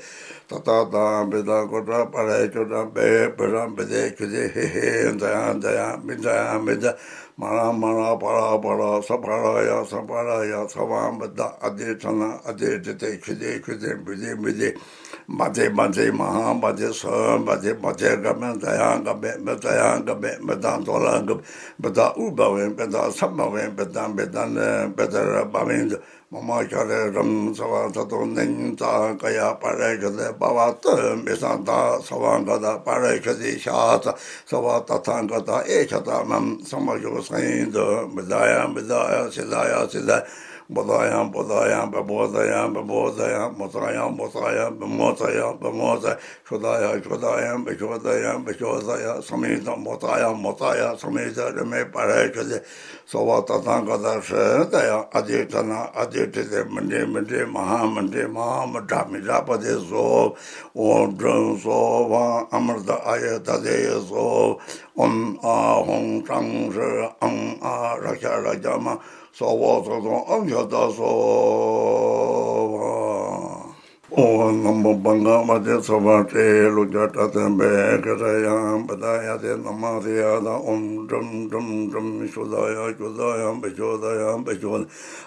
ད་ད་ད་བི་ད་གོ་ཏྲ་པ་རེ་ཅོ་ཏྲ་བེ་བི་ར་བི་དེ་ཁྱུ་དེ་ཧེ་ཧེ་ད་ཡ་ད་ཡ་མི་ད་ཡ་མི་ད། མ་ར་མ་ར་པ་ར་པ་ར་ས་པ་ར་ཡ་ས་པ་ར་ཡ་ས་བ་བ་ད་ཨ་དེ་ཁྲ་ན་ཨ་དེ་ཏི་དེ་ཁྱུ་དེ་ཁྱུ་དེ་བུ་དེ་བུ་དེ། མ་དེ་མ་དེ་མ་ཧ་མ་དེ་སོ་མ་དེ་མ་དེ་ག་མེ་ད་ཡ་ག་མེ་མེ་ད་ཡ་ག་མེ་མེ་ད་དོ་ལ་ག་བི་ད་ཨུ་བ་བེ་བི་ད་ས་བ་བེ་བི་ད་བི་ད་ནེ་བི་ད་ར་བ་བེ་ད། མ་མ་ཤ་རེ་རམ་ས་བ་ད་དོ་ནིང་ད་ཀ་ཡ་པ་རེ་ཁ་དེ་པ་བ་ཏི་མི་ས་ད་ས་བ་ག་ད་པ་རེ་ཁ་དེ་ཤ་ད་ས་བ་ད་ཐང་ག་ད་ཨེ་ཁ་ད་མམ་ས་མ་ཤོ་ས་ཡིན་དུ་མི་ད་ཡ་མི་ད་ཡ་སི་ད་ཡ་སི་ད། བོ་ད་ཡ་བོ་ད་ཡ་བི་བོ་ད་ཡ་བི་བོ་ད་ཡ་མོ་ད་ཡ་མོ་ད་ཡ་བི་མོ་ད་ཡ་བི་མོ་ད། ཤོ་ད་ཡ་ཤོ་ད་ཡ་བི་ཤོ་ད་ཡ་བི་ཤོ་ད་ཡ་ས་མི་ད་མོ་ད་ཡ་མོ་ད་ཡ་ས་མི་ད་རེ་མེ་པ་རེ་ཁ་དེ། སོ་བ་ད་ཐང་ག་ད་ཧྲི་ད་ཡ་ཨ་དེ་ཁྲ་ན་ཨ་དེ་ཏི་དེ་མི་འདྲེ་མི་འདྲེ་མ་ཧ་མི་འདྲེ་མ་ཧ་མི་དྲ་མི་དྲ་པ་དེ་སོ། ཨོ་དྲུང་སོ་བ་ཨ་མར་ད་ཨ་ཡ་ད་དེ་སོ། ཨོམ་ཨ་ཧོང་ཀྲང་ཧྲི་ཨང་ཨ་ར་ཤ་ར་ཤ་མ་སོ་བོ་སོ་སོ་ཨང་ཤ་ད་སོ་བ། ཨོ་ནམ་པ་བང་ག་མ་དེ་ཚོ་བ་ཏྲེ་ལུ་ཀྱ་ཏྲ་ཏན་པེ་ཀ་ཏྲ་ཡང་པ་ད་ཡ་དེ་ནམ་མ་དེ་ཡ་ད་ཨོམ་ཀྲུམ་ཀྲུམ་ཀྲུམ་ཤུ་ད་ཡ་ཤུ་ད་ཡ་པ་ཤུ་ད་ཡ་པ་ཤུ་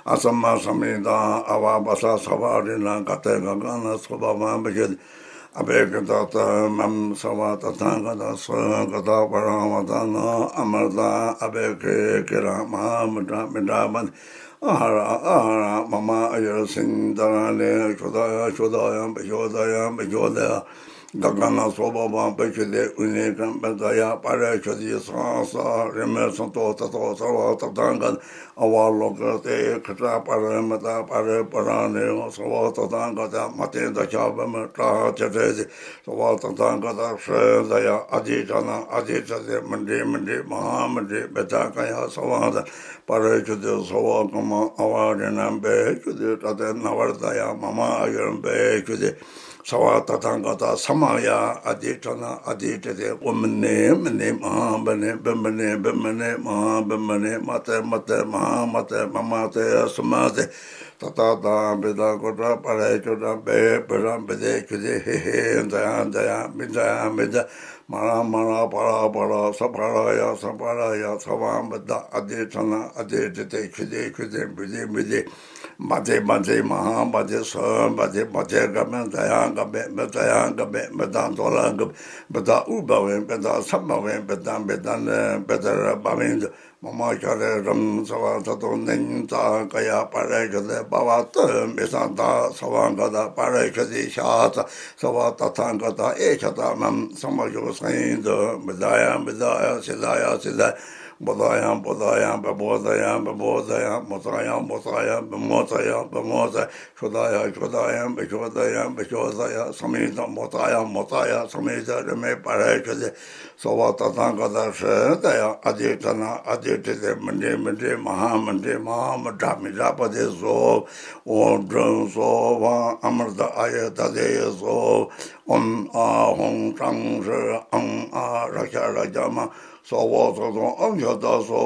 ཨ་ས་མ་ས་མི་ད་ཨ་བ་བ་ས་ས་བ་རི་ན་ག་ཏེ་ག་ག་ན་སོ་བ་མ་པ་ཤུ་ཨ་བེ་ཀ་ད་ད་མམ་ས་བ་ད་ཐང་ག་ད་སོ་ག་ད་པ་ར་བ་ད་ན་ཨ་མ་ད་ཨ་བེ་ཀེ་ཀེ་ར་མ་མི་ཏྲ་མི་ཏྲ་མ། ཨ་ཧ་ར་ཨ་ཧ་ར་མ་མ་ཨ་ཡར་སིང་ད་ར་ནེ་ཤོ་ད་ཡ་ཤོ་ད་ཡ་བི་ཤོ་ད་ཡ་བི་ཤོ་ད་ཡ། ག་ག་ན་སོ་བ་བ་བི་ཤོ་དེ་ཨུ་ནེ་ཀམ་པ་ད་ཡ་པ་རེ་ཤོ་དེ་ས་ས་རེ་མེ་སོ་ཏོ་ད་ཏོ་ས་བ་ད་ད་ག་ཨ་བ་ལོ་ཀ་དེ་ཁ་ཏྲ་པ་རེ་མ་ད་པ་རེ་པ་ར་ནེ་ཡོ་ས་བ་ད་ད་ག་ད་མ་དེ་ད་ཤ་བ་མ་ཏྲ་ཅ་ཏྲེ་དེ། ས་བ་ད་ད་ག་ད་ཧྲི་ད་ཡ་ཨ་དེ་ཁྲ་ན་ཨ་དེ་ཁྲ་དེ་མི་འདྲེ་མི་འདྲེ་མ་ཧ་མི་འདྲེ་བི་ད་ཀ་ཡ་ས་བ་ད་པ་རེ་ཁྲ་དེ་ས་བ་ག་མ་ཨ་བ་རེ་ན་བེ་ཁྲ་དེ་ཏྲ་དེ་ན་བར་ད་ཡ་མ་མ་ཨ་ཡོ་བེ་ཁྲ་དེ་ས་བ་ད་ད་ག་ད་ས་མ་ཡ་ཨ་དེ་ཁྲ་ན་ཨ་དེ་ཁྲ་དེ་ཨོ་མི་ནེ་མི་ནེ་མ་ཧ་བི་ནེ་བི་མི་ནེ་བི་མི་ནེ་མ་ཧ་བི་མི་ནེ་མ་དེ་མ་དེ་མ་ཧ་མ་དེ་མ་མ་དེ་ཡ་སུ་མ་དེ། ཏ་ཏ་ཏ་བི་ཏ་གོ་ཏ་པ་རེ་ཀྱོ་ཏ་བེ་བི་ར་བི་དེ་ཀྱུ་དེ་ཧེ་ཧེ་ཛ་ཡ་ཛ་ཡ་བི་ཛ་ཡ་བི་ཛ། མ་ར་མ་ར་པ་ར་པ་ར་ས་པ་ར་ཡ་ས་པ་ར་ཡ་ས་བ་བི་ཏ་ཨ་དེ་ཁྲ་ན་ཨ་དེ་ཏི་དེ་ཁྱུ་དེ་ཁྱུ་དེ་བི་དེ་བི་དེ། བ་ཙེ་བ་ཙེ་མ་ཧ་བ་ཙེ་སོ་བ་ཙེ་བ་ཙེ་ག་མེ་ཛ་ཡ་ག་མེ་བི་ཛ་ཡ་ག་མེ་བི་ཏ་དོ་ལ་ག་བི་ཏ་ཨུ་བ་བེ་བི་ཏ་ས་བ་བེ་བི་ཏ་བི་ཏ་ནེ་བི་ཏ་ར་བ་བེ་ཛ། མ་མ་ཤ་རེ་རམ་ས་བ་ད་དོ་ནིང་ཙ་ཀ་ཡ་པ་རེ་ཤ་ཏེ་པ་བ་ཏི་མི་ས་ད་ས་བ་ག་ད་པ་རེ་ཤ་ཏེ་ཤ་ཙ་ས་བ་ད་ཐ་ག་ད་ཨེ་ཤ་ད་མམ་ས་མ་ཤོ་སེང་དུ་མི་ད་ཡ་མི་ད་ཡ་སི་ད་ཡ་སི་ད། བོ་ད་ཡ་བོ་ད་ཡ་བི་བོ་ད་ཡ་བི་བོ་ད་ཡ། མོ་ཙ་ཡ་མོ་ཙ་ཡ་བི་མོ་ཙ་ཡ་བི་མོ་ཙ། ཤོ་ད་ཡ་ཤོ་ད་ཡ་བི་ཤོ་ད་ཡ་བི་ཤོ་ད་ཡ། ས་མི་ད་མོ་ཙ་ཡ་མོ་ཙ་ཡ། ས་མི་ད་རི་མེ་པ་རེ་ཤ་ཏེ། ས་བ་ད་ཐ་ག་ད་ཧྲི་ད་ཡ་ཨ་དེ་ཁྲ་ན་ཨ་དེ་ཏི་དེ་མི་འདྲེ་མི་འདྲེ་མ་ཧ་མི་འདྲེ་མ་ཧ་མི་དྲ་མི་དྲ་པ་དེ་ཟོ། ཨོ་དྲུང་སོ་བ་ཨ་མར་ད་ཨ་ཡེ་ད་དེ་ཡེ་ཟོ། ཨོམ་ཨ་ཧོང་ཀྲང་ཧྲི་ཨང་ཨ་ར་ཤ་ར་ཤ་མ་ས་བ་ད་ཐོ་ཨང་ཤ་ད་སོ་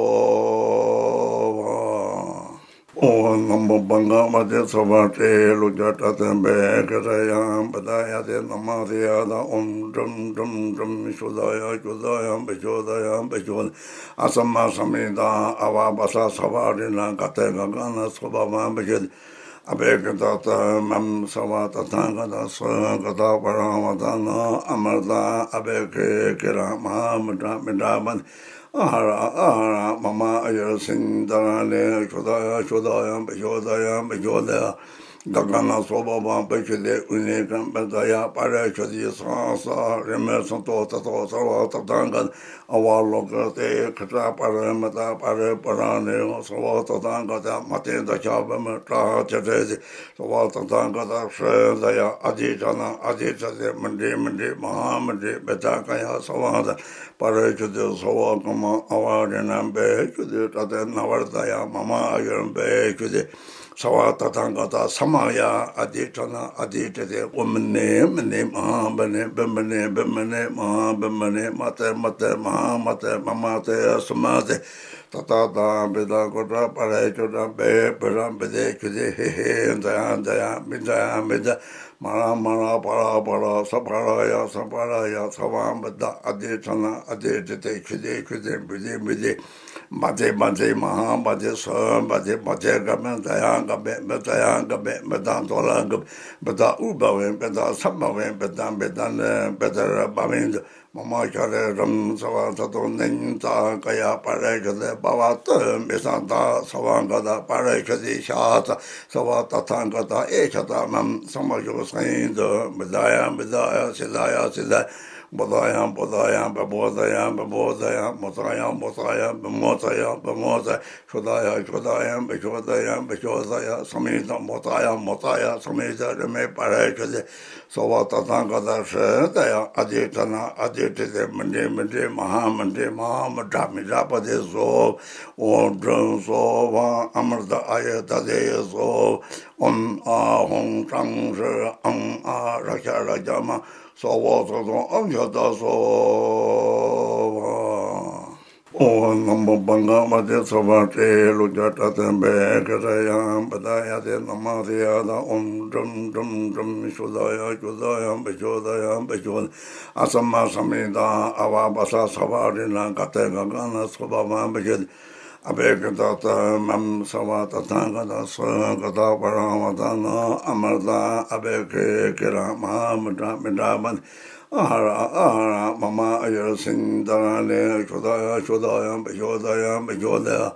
བ། ཨོ་ནམ་པ་བང་ག་མ་དེ་ཚོ་བ་ཏྲེ་ལུ་ཇ་ཏྲ་ཐན་པེ་ཀ་ཏ་ཡང་པ་ཏ་ཡ་དེ་ན་མ་དེ་ཡ་ད་ཨོམ་ཀྲུམ་ཀྲུམ་ཀྲུམ་ཤུ་ད་ཡ་ཤུ་ད་ཡ་བི་ཤུ་ད་ཡ་བི་ཤུ་ད། ཨ་ས་མ་ས་མི་ད་ཨ་བ་བ་ས་ས་བ་རི་ན་ག་ཏེ་ག་ག་ན་ཚོ་བ་མ་བི་ཤུ་ད། ཨ་བེ་ཀ་ཏ་ཏ་མམ་ས་བ་ད་ཐ་ག་ད་སོ་ག་ད་པ་ར་བ་ད་ན་ཨ་མ་ད་ཨ་བེ་ཀེ་ཀེ་ར་མ་མི་ཏྲ་མི་ཏྲ་མ། ཨ་ཧ་ར་ཨ་ཧ་ར་མ་མ་ཨ་ཡར་སིང་ད་ར་ནེ་ཤོ་ད་ཡ་ཤོ་ད་ཡ་བི་ཤོ་ད་ཡ་བི་ཤོ་ད་ཡ། ག་ག་ན་སོ་བ་བ་བི་ཤུ་ཏེ་ཨུ་ནེ་ཀམ་པ་ད་ཡ་པ་ར་ཤོ་ཏེ་ས་ས་རེ་མེ་སོ་ཏོ་ད་ཏོ་ས་བ་ད་ད་ག་ཨ་བ་ལོ་ཀ་ཏེ་ཁ་ཏ་པ་ར་མ་ད་པ་ར་པ་ར་ནེ་ས་བ་ད་ད་ག་ད་མ་ཏེ་ད་ཤ་བ་མ་ཏྲ་ཏེ་ཏེ་ཏེ། ས་བ་ད་ཐ་ག་ད་ཧྲི་ད་ཡ་ཨ་དེ་ཁྲ་ན་ཨ་དེ་ཁྲ་ཏེ་མི་འདྲེ་མི་འདྲེ་མ་ཧ་མི་འདྲེ་བི་ད་ཀ་ཡ་ས་བ་ད་པ་རེ་ཁྱུ་ཏེ་ས་བ་ག་མ་ཨ་བ་རེ་ན་བེ་ཁྱུ་ཏེ་ཏྲ་ཏེ་ན་བར་ད་ཡ་མ་མ་ཨ་ཡོར་བེ་ཁྱུ་ཏེ་ས་བ་ད་ཐ་ག་ད་ས་མ་ཡ་ཨ་དེ་ཁྲ་ན་ཨ་དེ་ཏྲ་ཏེ་ཨོ་མི་ནེ་མི་ནེ་མ་ཧ་བི་ནེ་བི་མི་ནེ་བི་མི་ནེ་མ་ཧ་བི་མི་ནེ་མ་ཏེ་མ་ཏེ་མ་ཧ་མ་ཏེ་མ་མ་ཏེ་ཡ་སུ་མ་ཏེ། ཏ་ཏ་ཏ་བི་ཏ་གོ་ཏ་པ་རེ་ཀྱོ་ཏ་བེ་བི་ར་བི་དེ་ཀྱུ་དེ་ཧེ་ཧེ་ཛ་ཡ་ཛ་ཡ་བི་ཛ་ཡ་བི་ཛ། མ་ར་མ་ར་པ་ར་པ་ར་ས་པ་ར་ཡ་ས་པ་ར་ཡ་ས་བ་བི་ཏ་ཨ་དེ་ཁྲ་ན་ཨ་དེ་ཏི་དེ་ཁྱུ་དེ་ཁྱུ་དེ་བི་དེ་བི་དེ། བ་ཙེ་བ་ཙེ་མ་ཧ་བ་ཙེ་སོ་བ་ཙེ་བ་ཙེ་ག་མེ་ཛ་ཡ་ག་མེ་བི་ཛ་ཡ་ག་མེ་བི་ཏ་དོ་ལ་ག་བི་ཏ་ཨུ་བ་བེ་བི་ཏ་ས་བ་བེ་བི་ཏ་བི་ཏ་ནེ་བི་ཏ་ར་བ་བེ་ཛ། མ་མ་ཤ་རེ་རམ་ས་བ་ད་དོ་ནིང་ཙ་ཀ་ཡ་པ་རེ་ཤ་ཏེ་པ་བ་ཏི་མི་ས་ད་ས་བ་ག་ད་པ་རེ་ཤ་ཏེ་ཤ་ཙ་ས་བ་ད་ཐ་ག་ད་ཨེ་ཤ་ད་མམ་ས་མ་ཤོ་སེང་དུ་མི་ད་ཡ་མི་ད་ཡ་སི་ད་ཡ་སི་ད། བོ་ད་ཡ་བོ་ད་ཡ་བི་བོ་ད་ཡ་བི་བོ་ད་ཡ། མོ་ཙ་ཡ་མོ་ཙ་ཡ་བི་མོ་ཙ་ཡ་བི་མོ་ཙ། ཤོ་ད་ཡ་ཤོ་ད་ཡ་བི་ཤོ་ད་ཡ་བི་ཤོ་ད་ཡ། ས་མི་ད་མོ་ཙ་ཡ་མོ་ཙ་ཡ་ས་མི་ད་རི་མེ་པ་རེ་ཤ་ཏེ། ས་བ་ད་ཐ་ག་ད་ཧྲི་ད་ཡ་ཨ་དེ་ཁྲ་ན་ཨ་དེ་ཏི་དེ་མི་འདྲེ་མི་འདྲེ་མ་ཧ་མི་འདྲེ་མ་ཧ་མི་དྲ་མི་དྲ་པ་དེ་ཟོ། ཨོ་དྲུང་སོ་བ་ཨ་མར་ད་ཨ་ཡེ་ད་དེ་ཡེ་ཟོ། ཨོམ་ཨ་ཧོང་ཀྲང་ཧྲི་ཨང་ཨ་ར་ཤ་ར་ཤ་མ་ས་བ་ད་ཐོ་ཨང་ཤ་ད་སོ་བ། ཨོ་ནམ་པ་བང་ག་མ་དེ་ཚོ་བ་ཏྲེ་ལུ་ཇ་ཏྲ་ཐན་པེ་ཀ་ཏྲ་ཡང་པ་ཏ་ཡ་དེ་ན་མ་དེ་ཡ་ད་ཨོམ་ཀྲུམ་ཀྲུམ་ཀྲུམ་ཤུ་ད་ཡ་ཤུ་ད་ཡ་བི་ཤུ་ད་ཡ་བི་ཤུ་ད། ཨ་ས་མ་ས་མི་ད་ཨ་བ་བ་ས་ས་བ་རི་ན་ག་ཏེ་ག་ག་ན་ཚོ་བ་མ་བི་ཤུ་ད། ཨ་བེ་ཀ་ཏ་ཏ་མམ་ས་བ་ཏ་ཐ་ག་ཏ་སོ་ག་ཏ་པ་ར་བ་ཏ་ན་ཨ་མར་ཏ་ཨ་བེ་ཀེ་ཀེ་ར་མ་མི་ཏྲ་མི་ཏྲ་མ། ཨ་ཧ་ར་ཨ་ཧ་ར་མ་མ་ཨ་ཡར་སིང་ད་ར་ནེ་ཤོ་ད་ཡ་ཤོ་ད་ཡ་བི་ཤོ་ད་ཡ་བི་ཤོ་ད་ཡ།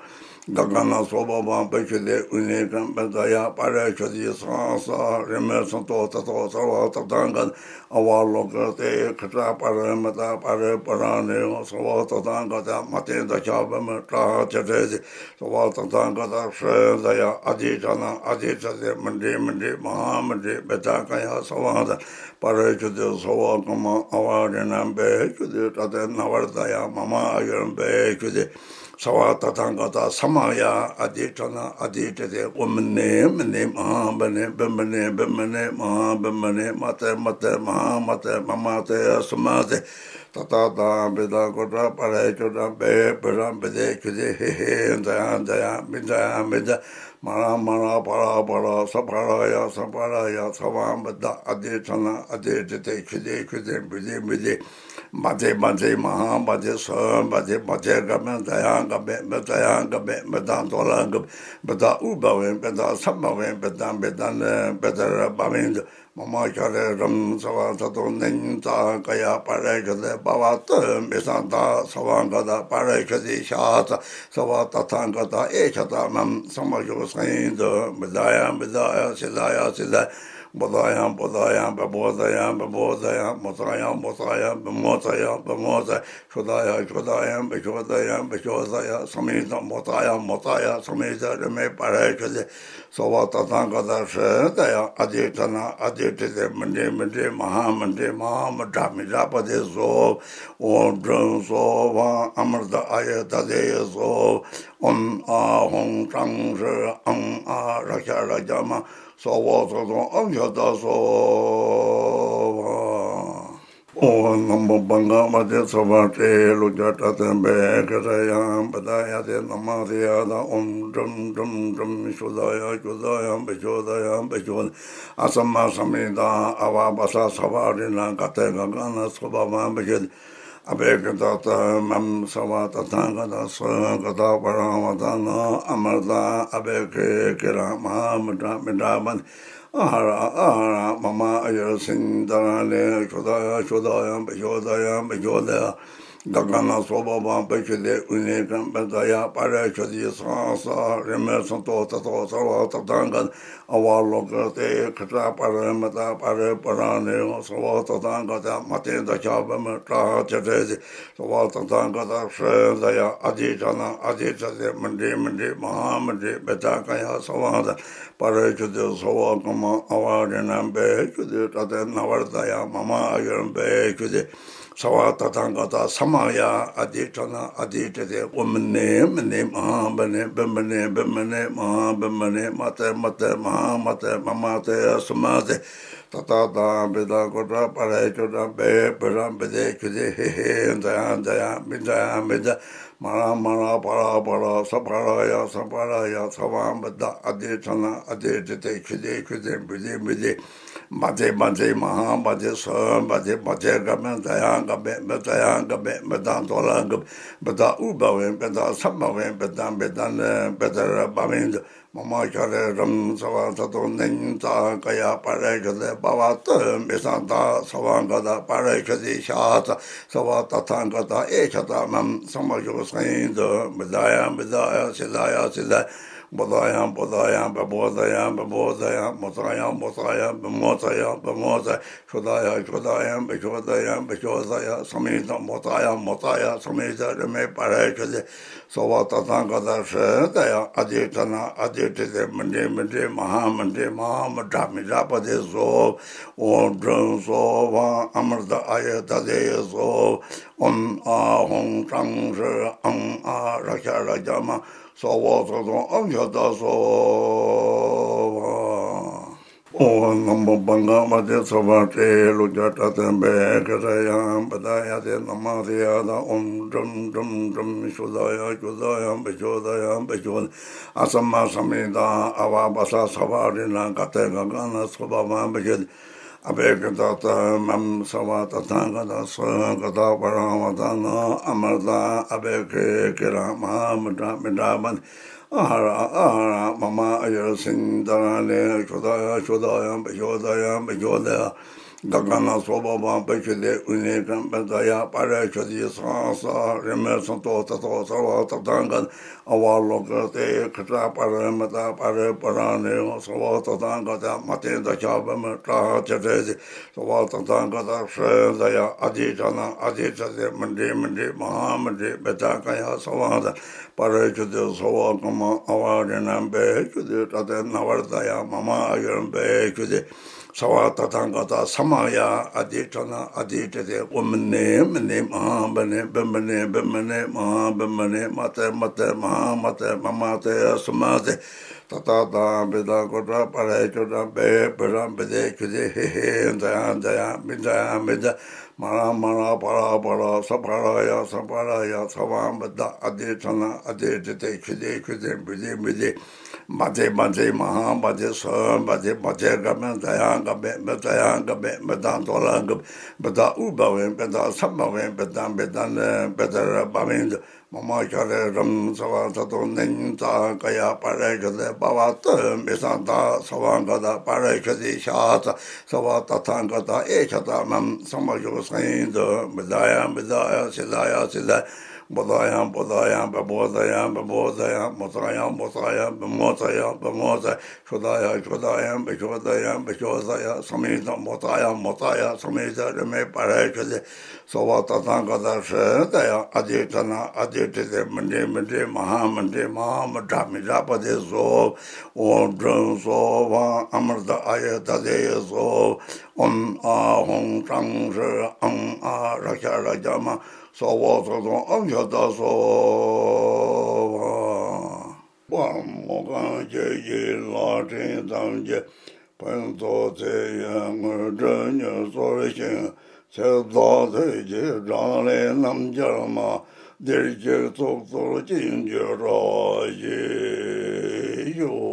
ག་ག་ན་སོ་བ་བ་བི་ཤུ་ཏེ་ཨུ་ནེ་ཀམ་པ་ད་ཡ་པ་ར་ཤོ་ཏེ་ས་ས་རེ་མེ་སོ་ཏོ་ཏ་ཏོ་ས་བ་ཏ་ཏ་ག་ཨ་བ་ལོ་ཀ་ཏེ་ཁ་ཏ་པ་ར་མ་ཏ་པ་ར་པ་ར་ནེ་ས་བ་ཏ་ཏ་ག་ཏ་མ་ཏེ་ད་ཤ་བ་མ་ཏྲ་ཏེ་ཏེ་ཏེ་ས་བ་ཏ་ཏ་ག་ཏ་ཧྲེ་ད་ཡ་ཨ་དེ་ད་ན་ཨ་དེ་ད་ཏེ་མི་འདྲེ་མི་འདྲེ་མ་ཧ་མི་འདྲེ་བེ་ད་ཀ་ཡ་ས་བ་ད་པ་ར་ཤུ་ཏེ་ས་བ་ག་མ་ཨ་བ་རེ་ན་བེ་ཤུ་ཏེ་ཏ་ཏེ་ན་བར་ད་ཡ་མ་མ་ཨ་ཡོར་བེ་ཤུ་ཏེ། ས་བ་ཏ་ཐ་ག་ད་ས་མ་ཡ་ཨ་དེ་ཁྲ་ན་ཨ་དེ་ཏྲ་ཏེ་ཨོ་མི་ནེ་མི་ནེ་མ་ཧ་བི་ནེ་བི་མི་ནེ་བི་མི་ནེ་མ་ཧ་བི་མི་ནེ་མ་ཏེ་མ་ཏེ་མ་ཧ་མ་ཏེ་མ་མ་ཏེ་ཡ་སུ་མ་ཏེ། ཏ་ཏ་ཏ་བི་ཏ་གོ་ཏ་པ་རེ་ཀྱོ་ཏ་བེ་བི་ར་བི་དེ་ཀྱུ་དེ་ཧེ་ཧེ་ཛ་ཡ་ཛ་ཡ་བི་ཛ་ཡ་བི་ཛ། མ་ར་མ་ར་པ་ར་པ་ར་ས་པ་ར་ཡ་ས་པ་ར་ཡ་ས་བ་བ་ད་ཨ་དེ་ཚ་ན་ཨ་དེ་ཏི་དེ་ཁྱི་དེ་ཁྱི་དེ་བི་དེ་བི་དེ། མ་དེ་མ་དེ་མ་ཧ་མ་དེ་སོ་མ་དེ་མ་དེ་ག་མེ་ད་ཡ་ག་མེ་མེ་ད་ཡ་ག་མེ་མེ་ད་དོ་ལ་ག་མེ་ད་ཨུ་བ་བེ་མེ་ད་ས་བ་བེ་མེ་ད་མེ་ད་ནེ་མེ་ད་ར་བ་བེ་ད། མ་མ་ཤ་རེ་རམ་ས་བ་ད་དོ་ནིང་ད་ཀ་ཡ་པ་རེ་ཁ་ལེ་པ་བ་ཏི་མི་ས་ད་ས་བ་ག་ད་པ་རེ་ཁ་ལེ་ཤ་ད་ས་བ་ད་ཐང་ག་ད་ཨེ་ཁ་ད་མམ་ས་མ་ཤོ་ས་ཡིན་དུ་མི་ད་ཡ་མི་ད་ཡ་སི་ད་ཡ་སི་ད། བོ་ད་ཡ་བོ་ད་ཡ་བེ་བོ་ད་ཡ་བེ་བོ་ད་ཡ་མོ་ད་ཡ་མོ་ད་ཡ་བེ་མོ་ད་ཡ་བེ་མོ་ད། ཁྱོ་ད་ཡ་ཁྱོ་ད་ཡ་བེ་ཁྱོ་ད་ཡ་བེ་ཁྱོ་ད་ཡ་ས་མི་ད་མོ་ད་ཡ་མོ་ད་ཡ་ས་མི་ད་རེ་མེ་པ་རེ་ཁ་ལེ། སོ་བ་ཏ་ཐང་ཀ་ཏ་ཧྲི་ད་ཡ་ཨ་དེ་ཏྲ་ན་ཨ་དེ་ཏྲི་དེ་མི་འདྲེ་མི་འདྲེ་མ་ཧ་མི་འདྲེ་མ་ཧ་མི་དྲ་མི་དྲ་པ་དེ་སོ། ཨོ་དྲུང་སོ་བ་ཨ་མར་ད་ཨ་ཡ་ད་དེ་ཡ་སོ། ཨོན་ཨ་ཧོང་ཀྲང་ཧྲི་ཨང་ཨ་ར་ཁྱ་ར་ཁྱ་མ་སོ་བོ་སོ་སོ་ཨང་ཁྱ་ད་སོ་བ། ཨོ་ན་མོ་བྷ་ག་བ་ཏེ་ཚ་བ་ཏྲེ་ལོ་ཀྱ་ཏྲ་ཏེ་བེ་ཀ་ཏྲ་ཡ་བ་ཏ་ཡ་ཏེ་ན་མ་ཏེ་ཡ་ཏ་ཨོམ་ཀྲུམ་ཀྲུམ་ཀྲུམ་ཤུ་ཏ་ཡ་ཀྱུ་ཏ་ཡ་བ་ཀྱུ་ཏ་ཡ་བ་ཀྱུ་ཏ། ཨ་ས་མ་ས་མི་ཏ་ཨ་བ་བ་ས་ས་བ་རི་ན་ག་ཏེ་ག་ག་ན་སོ་བ་བ་བ་ཀྱུ་ཏ། ཨ་བེ་ཀ་ཏ་ཏ་མམ་ས་བ་ཏ་ཐང་ཀ་ཏ་སོ་ཀ་ཏ་པ་ར་བ་ཏ་ན་ཨ་མ་ཏ་ཨ་བེ་ཀེ་ཀེ་ར་མ་མི་ཏྲ་མི་ཏྲ་མ། ཨ་ཧ་ར་ཨ་ཧ་ར་མ་མ་ཨ་ཡ་སིན་ད་ར་ལེ་ཤོ་ད་ཡ་ཤོ་ད་ཡ་བ་ཤོ་ད་ཡ་བ་ཤོ་ད་ཡ། ག་ག་ན་སོ་བ་བ་བ་ཤོ་དེ་ཨུ་ནེ་ཀ་བ་ད་ཡ་པ་ར་ཤོ་དེ་ས་ས་རེ་མེ་ས་ཏོ་ད་ཏོ་ས་བ་ད་ད་ག་ཨ་བ་ལོ་ཀ་ཏེ་ཁ་ཏ་པ་ར་མ་ད་པ་ར་པ་ར་ནེ་ཡོ་ས་བ་ད་ད་ག་ད་མ་ཏེ་ད་ཆ་བ་མ་ཏྲ་ཏྲ་ཏྲ་ཏེ། སོ་བ་ཏ་ཐང་ཀ་ཏ་ཧྲི་ད་ཡ་ཨ་དེ་ཏྲ་ན་ཨ་དེ་ཏྲ་ཏེ་མི་འདྲེ་མི་འདྲེ་མ་ཧ་མི་འདྲེ་བེ་ཏ་ཀ་ཡ་ས་བ་ད་པ་རེ་ཁྱུ་ཏེ་སོ་བ་ཀ་མ་ཨ་བ་རེ་ན་བེ་ཁྱུ་ཏེ་ཏྲ་ཏེ་ན་བར་ད་ཡ་མ་མ་ཨ་ཡོར་བེ་ཁྱུ་ཏེ། སོ་བ་ཏ་ཐང་ཀ་ཏ་ས་མ་ཡ་ཨ་དེ་ཏྲ་ན་ཨ་དེ་ཏྲ་ཏེ་ཨོ་མི་ནེ་མི་ནེ་མ་ཧ་མི་ནེ་བེ་མི་ནེ་བེ་མི་ནེ་མ་ཧ་བེ་མི་ནེ་མ་ཏེ་མ་ཏེ་མ་ཧ་མ་ཏེ་མ་མ་ཏེ་ཡ་སུ་མ་ཏེ། ཏ་ཏ་ཏ་བི་ཏ་གོ་ཏ་པ་ར་ཅོ་ཏ་བེ་བི་ར་བི་དེ་ཁྱུ་དེ་ཧེ་ཧེ་ད་ཡ་ད་ཡ་མི་ད་ཡ་མི་ད། མ་ར་མ་ར་པ་ར་པ་ར་ས་པ་ར་ཡ་ས་པ་ར་ཡ་ས་བ་བ་ད་ཨ་དེ་ཚ་ན་ཨ་དེ་ཏི་དེ་ཁྱུ་དེ་ཁྱུ་དེ་བི་དེ་བི་དེ། མ་དེ་མ་དེ་མ་ཧ་མ་དེ་སོ་མ་དེ་མ་དེ་ག་མེ་ད་ཡ་ག་མེ་མེ་ད་ཡ་ག་མེ་མེ་ད་དོ་ལ་ག་མེ་ད་ཨུ་བ་བེ་མེ་ད་ས་མ་བེ་མེ་ད་མེ་ད་ནེ་མེ་ད་ར་བ་མེ་ད། མ་མ་ཤ་རེ་རམ་ས་བ་ད་དོ་ནིང་ད་ཀ་ཡ་པ་རེ་ཁ་ལེ་པ་བ་ཏི་མི་ས་ད་ས་བ་ག་ད་པ་རེ་ཁ་ལེ་ཤ་ད་ས་བ་ད་ཐང་ག་ད་ཨེ་ཁ་ད་མམ་ས་མ་ཤོ་ས་ཡིན་དུ་མི་ད་ཡ་མི་ད་ཡ་སི་ད་ཡ་སི་ད། བོ་ད་ཡ་བོ་ད་ཡ་བ་བོ་ད་ཡ་བ་བོ་ད་ཡ། མོ་ད་ཡ་མོ་ད་ཡ་བ་མོ་ད་ཡ་བ་མོ་ད། ཤོ་ད་ཡ་ཤོ་ད་ཡ་བ་ཤོ་ད་ཡ་བ་ཤོ་ད་ཡ། ས་མི་ད་མོ་ད་ཡ་མོ་ད་ཡ་ས་མི་ད་རེ་མེ་པ་རེ་ཁ་ལེ། སོ་བ་ཏ་ཐང་ཀ་ཏ་ཧྲི་ད་ཡ་ཨ་དེ་ཏྲ་ན་ཨ་དེ་ཏྲི་དེ་མི་འདྲེ་མི་འདྲེ་མ་ཧ་མི་འདྲེ་མ་ཧ་མི་དྲ་མི་དྲ་པ་དེ་སོ། ཨོ་དྲུང་སོ་བ་ཨ་མར་ད་ཨ་ཡ་ད་དེ་ཡ་སོ། ཨོན་ཨ་ཧོང་ཀྲང་ཧྲི་ཨང་ཨ་ར་ཁྱ་ར་ཁྱ་མ་སོ་བོ་སོ་སོ་ཨང་ཁྱ་ད་སོ་བ། ཨོ་ན་མོ་བྷ་ག་བ་ཏེ་ཚ་བ་ཏྲེ་ལོ་ཀྱ་ཏྲ་ཏེ་བེ་ཀ་ཏྲ་ཡ་བ་ཏ་ཡ་ཏེ་ན་མ་ཏེ་ཡ་ཏ་ཨོམ་ཀྲུམ་ཀྲུམ་ཀྲུམ་ཤུ་ཏ་ཡ་ཀྱུ་ཏ་ཡ་བ་ཀྱུ་ཏ་ཡ་བ་ཀྱུ་ཏ། ཨ་ས་མ་ས་མི་ཏ་ཨ་བ་བ་ས་ས་བ་རི་ན་ག་ཏེ་ག་ག་ན་སོ་བ་བ་བ་ཀྱུ་ཏ། ཨ་བེ་ཀ་ཏ་ཏ་མམ་ས་བ་ཏ་ཐང་ཀ་ཏ་སོ་ཀ་ཏ་པ་ར་བ་ཏ་ན་ཨ་མ་ཏ་ཨ་བེ་ཀེ་ཀེ་ར་མ་མི་ཏྲ་མི་ཏྲ་བ། ཨ་ཧ་ར་ཨ་ཧ་ར་མ་མ་ཨ་ཡ་སིན་ད་ར་ལེ་ཤོ་ད་ཡ་ཤོ་ད་ཡ་བ་ཤོ་ད་ཡ་བ་ཤོ་ད་ཡ། ག་ག་ན་སོ་བ་བ་བ་ཤོ་དེ་ཨུ་ནེ་ཀ་བ་ད་ཡ་པ་ར་ཤོ་དེ་ས་ས་རེ་མེ་ས་ཏོ་ད་ཏོ་ས་བ་ད་ད་ག་ཨ་བ་ལོ་ཀ་ཏེ་ཁ་ཏ་པ་ར་མ་ད་པ་ར་པ་ར་ནེ་ཡོ་ས་བ་ད་ད་ག་ད་མ་ཏེ་ད་ཆ་བ་མ་ཏྲ་ཏྲ་ཏྲ་ཏེ། སོ་བ་ཏ་ཐང་ཀ་ཏ་ཧྲི་ད་ཡ་ཨ་དེ་ཏྲ་ན་ཨ་དེ་ཏྲ་ཏེ་མི་འདྲེ་མི་འདྲེ་མ་ཧ་མི་འདྲེ་བེ་ཏ་ཀ་ཡ་ས་བ་ད་པ་རེ་ཁྱུ་ཏེ་སོ་བ་ཀ་མ་ཨ་བ་རེ་ན་བེ་ཁྱུ་ཏེ་ཏྲ་ཏེ་ན་བར་ད་ཡ་མ་མ་ཨ་ཡོར་བེ་ཁྱུ་ཏེ། སོ་བ་ཏ་ཐང་ཀ་ཏ་ས་མ་ཡ་ཨ་དེ་ཏྲ་ན་ཨ་དེ་ཏྲ་ཏེ་ཨོ་མི་ནེ་མི་ནེ་མ་ཧ་བེ་ནེ་བེ་མི་ནེ་བེ་མི་ནེ་མ་ཧ་བེ་མི་ནེ་མ་ཏེ་མ་ཏེ་མ་ཧ་མ་ཏེ་མ་མ་ཏེ་ཡ་སུ་མ་ཏེ། ཏ་ཏ་ཏ་བི་ཏ་གོ་ཏ་པ་རེ་ཅོ་ཏ་བེ་བི་ར་བི་དེ་ཁྱུ་དེ་ཧེ་ཧེ་ད་ཡ་ད་ཡ་མི་ད་ཡ་མི་ད། མ་ར་མ་ར་པ་ར་པ་ར་ས་པ་ར་ཡ་ས་པ་ར་ཡ་ས་བ་བ་ད་ཨ་དེ་ཚ་ན་ཨ་དེ་དེ་དེ་ཁྱི་དེ་ཁྱི་དེ་བི་དེ་བི་དེ་བ་དེ་བ་དེ་མ་ཧ་བ་དེ་ས་བ་དེ་བ་དེ་ག་མེ་ད་ཡ་ག་མེ་མེ་ད་ཡ་ག་མེ་མེ་ད་དོ་ལ་ག་བི་ད་ཨུ་བ་བེ་བི་ད་ས་བ་བེ་བི་ད་བི་ད་ལེ་བི་ད་ར་བ་བེ་ད། མ་མ་ཤ་རེ་རམ་ས་བ་ད་དོ་ནིང་ད་ཀ་ཡ་པ་རེ་ཤ་དེ་པ་བ་ཏི་མི་ས་ད་ས་བ་ག་ད་པ་རེ་ཤ་དེ་ཤ་ད་ས་བ་ད་ཐང་ག་ད་ཨེ་ཤ་ད་མམ་ས་མ་ཤོ་ས་ཡིན་དུ་མི་ད་ཡ་མི་ད་ཡ་སི་ད་ཡ་སི་ད་བོ་ད་ཡ་བོ་ད་ཡ་བ་བོ་ད་ཡ་བ་བོ་ད་ཡ་མོ་ད་ཡ་མོ་ད་ཡ་བ་མོ་ད་ཡ་བ་མོ་ད། ཤོ་ད་ཡ་ཤོ་ད་ཡ་བི་ཤོ་ད་ཡ་བི་ཤོ་ད་ཡ་ས་མི་ད་མོ་ད་ཡ་མོ་ད་ཡ་ས་མི་ད་རི་མེ་པ་རེ་ཤ་དེ་ས་བ་ད་ཐང་ག་ད་ཧྲེ་ད་ཡ་ཨ་དེ་ད་ན་ཨ་དེ་དེ་དེ་མི་འདྲེ་མི་འདྲེ་མ་ཧ་མི་འདྲེ་མ་ཧ་མི་དྲ་མི་དྲ་པ་དེ་སོ། ཨོ་དྲུང་སོ་བ་ཨ་མར་ད་ཨ་ཡ་ད་དེ་ཡ་སོ། ཨོམ་ཨ་ཧོང་ཀྲང་ཧྲི་ཨང་ཨ་ར་ཤ་ར་ཤ་མ་སོ་བོ་སོ་སོ་ཨང་ཤ་ད་སོ་བ། པ་མོ་གང་ཁྱེད་ཀྱི་ལྷ་འདྲེན་ཐམས་ཅད་ཕུན་ཚོགས་ཚེ་ཡི་དངོས་གྲུབ་མྱུར་སྩོལ་ཞིང་། ཚེ་བདག་ཐོད་ཀྱི་བགྲང་ལས་རྣམ་རྒྱལ་མ། བདེ་སྐྱིད་ཚོགས་གཙོར་བྱིན་གྱུར་རོ། ཞེས་ཞུ།